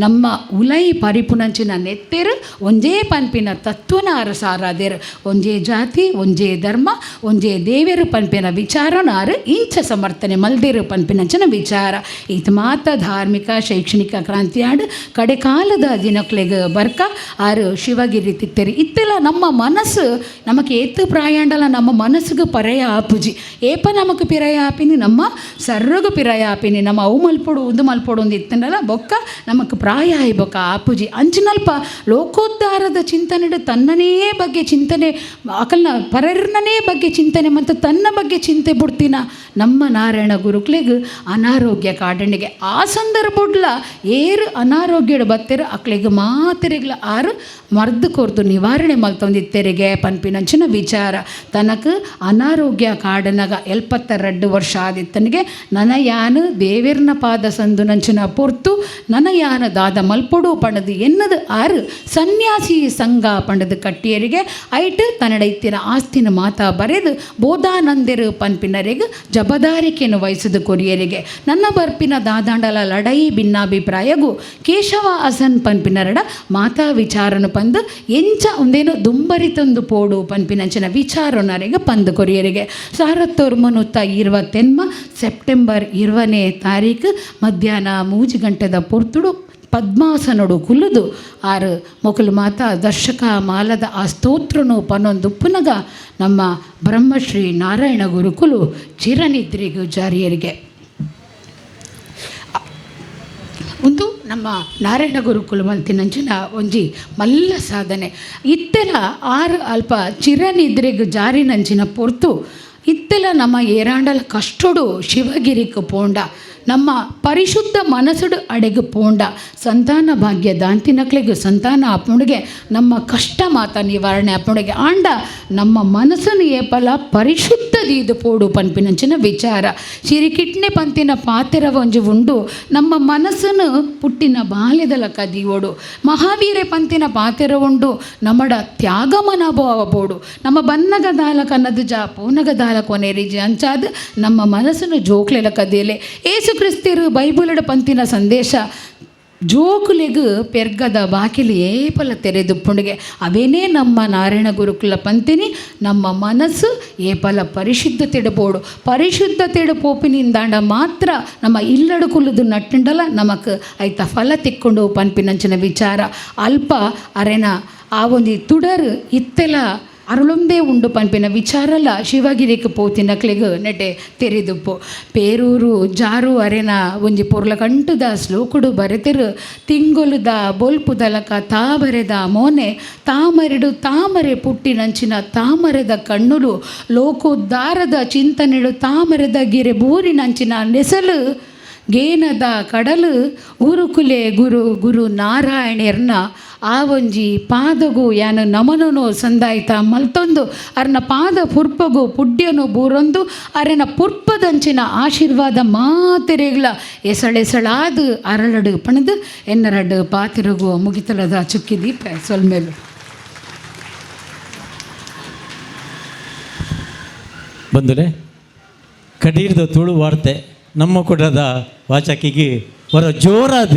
Speaker 1: ನಮ್ಮ ಉಲೈ ಪರಿಪುನಂಚಿನ ನೆತ್ತೆರು ಒಂಜೇ ಪನ್ಪಿನ ತತ್ವನ ಅರಸಾರಾದೇರು. ಒಂಜೇ ಜಾತಿ, ಒಂಜೇ ಧರ್ಮ, ಒಂಜೇ ದೇವೆರು ಪನ್ಪಿನ ವಿಚಾರನಾರು ಇಂಚ ಸಮರ್ಥನೆ ಮಲ್ದೇರು ಪನ್ಪಿನಂಚಿನ ವಿಚಾರ. ಈತ ಮಾತ ಧಾರ್ಮಿಕ ಶೈಕ್ಷಣಿಕ ಕ್ರಾಂತಿಯಾಡು ಕಡೆಕಾಲದ ದಿನಕ್ಲೆಗ್ ಬರ್ಕ ಆರು ಶಿವಗಿರಿ ತಿತ್ತೇರಿ. ಇತ್ತೆಲ್ಲ ನಮ್ಮ ಮನಸ್ಸು ನಮಕ್ ಏತ್ ಪ್ರಾಯಾಂಡಲ ನಮ್ಮ ಮನಸ್ಸಿಗೆ ಪರೆಯ ಆಪುಜಿ. ಏಪ ನಮಕ್ ಪಿರಯ ಆಪಿನಿ, ನಮ್ಮ ಸರ್ರಗು ಪಿರಯ ಆಪಿನಿ, ನಮ್ಮ ಅವು ಮಲ್ಪೊಡು ಉಂದು ಮಲ್ಪೊಡು ಒಂದು ಇತ್ತಂಡಲ ಬೊಕ್ಕ ನಮಕ್ ಪ್ರಾಯ ಆಯಿ ಬೊಕ್ಕ ಆಪುಜಿ. ಅಂಚಿನಲ್ಪ ಲೋಕೋದ್ಧಾರದ ಚಿಂತನೆ ತನ್ನನೇ ಬಗ್ಗೆ ಚಿಂತನೆ ಅಕಲ್ನ ಪರರ್ನನೇ ಬಗ್ಗೆ ಚಿಂತನೆ ಮತ್ತು ತನ್ನ ಬಗ್ಗೆ ಚಿಂತೆ ಬಿಡ್ತಿನ ನಮ್ಮ ನಾರಾಯಣ ಗುರುಕ್ಲೆಗ್ ಅನಾರೋಗ್ಯ ಕಾಡಣಿಗೆ ಆ ಸಂದರ್ಭಡ್ಲ ಏರು ಅನಾರೋಗ್ಯಡ್ ಬತ್ತೆರ್ ಅಕ್ಲೆಗ್ ಮಾತೆರೆಗ್ಲ ಆರು ಮರ್ದು ಕೊರ್ದು ನಿವಾರಣೆ ಮಲ್ತೊಂದಿತ್ತೆರಿಗೆ ಪನ್ಪಿನಂಚಿನ ವಿಚಾರ. ತನಕ್ ಅನಾರೋಗ್ಯ ಕಾಡನಗ 72 ವರ್ಷ ಆದಿತ್ತನಿಗೆ ನನ ಯಾನು ದೇವೆರ್ನ ಪಾದ ಸಂದು ನಂಚಿನ ಪೊರ್ತು ನನ ಯಾನ ದಾದ ಮಲ್ಪೊಡು ಪಂಡದು ಎನ್ನದು ಆರು ಸನ್ಯಾಸಿ ಸಂಘ ಪಂಡದು ಕಟ್ಟಿಯರಿಗೆ ಐಟ್ ತನ್ನಡ ಇತ್ತಿನ ಆಸ್ತಿನ ಮಾತಾ ಬರೆದು ಬೋಧಾನಂದೆರು ಪನ್ಪಿನರೆಗ್ ಜಬದಾರಿಕೆಯನ್ನು ವಹಿಸಿದ ಕೊರಿಯರಿಗೆ. ನನ್ನ ಬರ್ಪಿನ ದಾದಾಂಡಲ ಲಡೈ ಭಿನ್ನಾಭಿಪ್ರಾಯಗು ಕೇಶವ ಅಸನ್ ಪನ್ಪಿನರಡ ಮಾತಾ ವಿಚಾರನು ಪಂದು ಎಂಚ ಒಂದೇನು ದುಂಬರಿತಂದು ಪೋಡು ಪನ್ಪಿನಂಚಿನ ವಿಚಾರನರೆಗೆ ಪಂದು ಕೊರಿಯರಿಗೆ. 1928 ಸೆಪ್ಟೆಂಬರ್ 20ನೇ ತಾರೀಕು ಮಧ್ಯಾಹ್ನ 3 ಗಂಟೆದ ಪೊರ್ತುಡು ಪದ್ಮಾಸನೊಡು ಕುಲ್ಲುದು ಆರು ಮೊಕಲು ಮಾತಾ ದರ್ಶಕ ಮಾಲದ ಆ ಸ್ತೋತ್ರನು ಪನೊಂದುಪ್ಪುನಗ ನಮ್ಮ ಬ್ರಹ್ಮಶ್ರೀ ನಾರಾಯಣ ಗುರುಕುಲು ಚಿರನಿದ್ರಿಗೂ ಜಾರಿಯರಿಗೆ. ಒಂದು ನಮ್ಮ ನಾರಾಯಣ ಗುರುಕುಲು ಮಲ್ತಿನಂಚಿನ ಒಂಜಿ ಮಲ್ಲ ಸಾಧನೆ. ಇತ್ತೆಲ ಆರು ಅಲ್ಪ ಚಿರನಿದ್ರೆಗ್ ಜಾರಿನಂಚಿನ ಪೊರ್ತು ಇತ್ತೆಲ ನಮ್ಮ ಏರಾಂಡಲ ಕಷ್ಟೊಡು ಶಿವಗಿರಿಕ್ ಪೋಂಡ ನಮ್ಮ ಪರಿಶುದ್ಧ ಮನಸ್ಸುಡು ಅಡೆಗು ಪೋಂಡ ಸಂತಾನ ಭಾಗ್ಯ ದಾಂತಿನಕ್ಲೆಗ್ ಸಂತಾನ ಆಪುಂಡುಗೆ ನಮ್ಮ ಕಷ್ಟ ಮಾತ ನಿವಾರಣೆ ಆಪುಂಡುಗೆ. ಆಂಡ ನಮ್ಮ ಮನಸ್ಸನ್ನು ಏಪಲ ಪರಿಶುದ್ಧ ದೀದು ಪೋಡು ಪನ್ಪಿನಂಚಿನ ವಿಚಾರ. ಸಿರಿಕಿಟ್ನೆ ಪಂತಿನ ಪಾತೆರ ಒಂಜಿ ಉಂಡು, ನಮ್ಮ ಮನಸ್ಸನ್ನು ಪುಟ್ಟಿನ ಬಾಲ್ಯದ ದೀವೋಡು. ಮಹಾವೀರೆ ಪಂತಿನ ಪಾತೆರ ಉಂಡು, ನಮ್ಮಡ ತ್ಯಾಗ ಮನೋಭಾವ ಪೋಡು. ನಮ್ಮ ಬನ್ನಗ ದಾಲ ಕನ್ನದು ಜಾ ಪೋನಗ ದಾಲ ಕೊನೆರಿಜಿ ಅಂಚಾದ ನಮ್ಮ ಮನಸ್ಸನ್ನು ಜೋಕ್ಲೆಲ ಕದಿಯಲೆ. ಏಸು ಕ್ರಿಸ್ತಿರು ಬೈಬುಲಡ ಪಂತಿನ ಸಂದೇಶ ಜೋಕುಲೆಗು ಪೆರ್ಗದ ಬಾಕಿಲು ಏಪಲ ತೆರೆದುಪ್ಪುಂಡುಗೆ. ಅವೇನೇ ನಮ್ಮ ನಾರಾಯಣ ಗುರುಕುಲ ಪಂತಿನಿ ನಮ್ಮ ಮನಸ್ಸು ಏಪಲ ಪರಿಶುದ್ಧತೆಡು ಪೋಡು. ಪರಿಶುದ್ಧತೆಡು ಪೋಪಿನಿಂದಾಂಡ ಮಾತ್ರ ನಮ್ಮ ಇಲ್ಲಡು ಕುಲ್ಲುದು ನಟ್ಟುಂಡಲ ನಮಕ್ ಐತ ಫಲ ತಿಕ್ಕೊಂಡು ಪನ್ಪಿನಂಚಿನ ವಿಚಾರ. ಅಲ್ಪ ಅರೆನ ಆ ಒಂಜಿ ತುಡರು ಇತ್ತೆಲ ಅರುಳೊಂದೇ ಉಂಡು ಪನ್ಪಿನ ವಿಚಾರಲ ಶಿವಗಿರಿಕ್ ಪೋತಿನಕ್ಲೆಗ್ ನೆಟೆ ತೆರಿದುಪ್ಪು. ಪೇರೂರು ಜಾರು ಅರೆನ ಒಂಜಿ ಪೊರ್ಲ ಕಂಟುದ ಶ್ಲೋಕುಡು ಬರೆತಿರು, ತಿಂಗೊಲುದ ಬೊಲ್ಪುದಲಕ ತಾಬರೆದ ಮೋನೆ ತಾಮರೆಡು ತಾಮರೆ ಪುಟ್ಟಿನಂಚಿನ ತಾಮರೆದ ಕಣ್ಣುಲು ಲೋಕೋದ್ಧಾರದ ಚಿಂತನೆಡು ತಾಮರೆದ ಗಿರೆ ಬೂರಿನಂಚಿನ ನೆಸಲು ಗೇನದ ಕಡಲು ಗುರುಕುಲೆ ಗುರು ಗುರು ನಾರಾಯಣೆರ್ನ ಆ ಒಂಜಿ ಪಾದಗು ಯಾನು ನಮನನು ಸಂದಾಯ್ತ ಮಲ್ತೊಂದು ಅರ್ನ ಪಾದ ಪುರ್ಪಗು ಪುಡ್ಯನು ಬೂರೊಂದು ಅರೆನ ಪುರ್ಪದಂಚಿನ ಆಶೀರ್ವಾದ ಮಾತೆರೆಗ್ಲ ಎಸಳೆಸಳಾದ ಅರಳಡು ಪಣದು ಎನ್ನರಡು ಪಾತಿರಗು ಮುಗಿತಲದ ಚುಕ್ಕಿ ದೀಪ ಸೊಲ್ಮೇಲು.
Speaker 2: ಬಂದರೆ ಕಡೀರ್ದ ತುಳು ವಾರ್ತೆ ನಮ್ಮ ಕೂಟದ ವಾಚಕಿಗೆ ಹೊರ ಜೋರಾದ